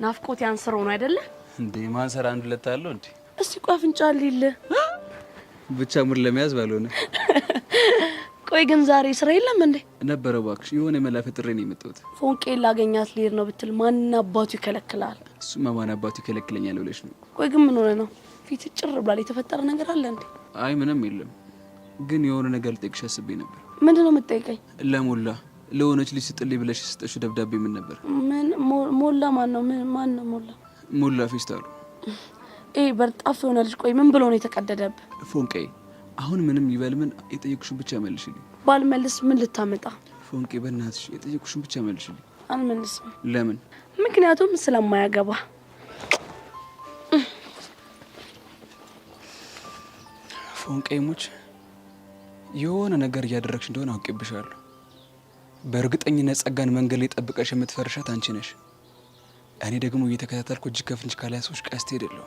ናፍቆት ያንስሮ ነው አይደለ? እንዴ ማንሰር አንድ ሁለት አለው እንዴ? እስቲ ቆይ አፍንጫ ሊል ብቻ mood ለመያዝ ባልሆነ። ቆይ ግን ዛሬ ስራ የለም እንዴ? ነበረ እባክሽ፣ የሆነ መላ ፈጥሬ ነው የመጣሁት። ፎንቄ ላገኛት ልሄድ ነው ብትል ማን አባቱ ይከለክላል? እሱማ ማን አባቱ ይከለክለኛል ብለሽ ነው? ቆይ ግን ምን ሆነ ነው ፊት ጭር ብሏል? የተፈጠረ ነገር አለ እንዴ? አይ ምንም የለም፣ ግን የሆነ ነገር ልጠይቅሽ አስቤ ነበር። ምንድን ነው የምትጠይቀኝ? ለሞላ ለሆነች ልጅ ስጥልኝ ብለሽ የሰጠሽው ደብዳቤ ምን ነበር? ምን ሞላ? ማን ነው? ምን ማን ነው ሞላ? ሞላ ፌስታሉ። ይሄ በርጣፍ የሆነ ልጅ። ቆይ ምን ብሎ ነው የተቀደደብህ? ፎንቄ አሁን ምንም ይበል ምን የጠየኩሽን ብቻ መልሽልኝ። ባልመልስ ምን ልታመጣ? ፎንቄ በእናትሽ የጠየኩሽን ብቻ መልሽልኝ። አልመልስም። ለምን? ምክንያቱም ስለማያገባ። ፎንቄ ሙች የሆነ ነገር እያደረግሽ እንደሆነ አውቄብሻለሁ። በእርግጠኝነት ጸጋን መንገድ ላይ ጠብቀሽ የምትፈርሻት አንቺ ነሽ። እኔ ደግሞ እየተከታተልኩ እጅ ከፍንጅ ካልያዝኩሽ ቀስቴ ሄደለሁ።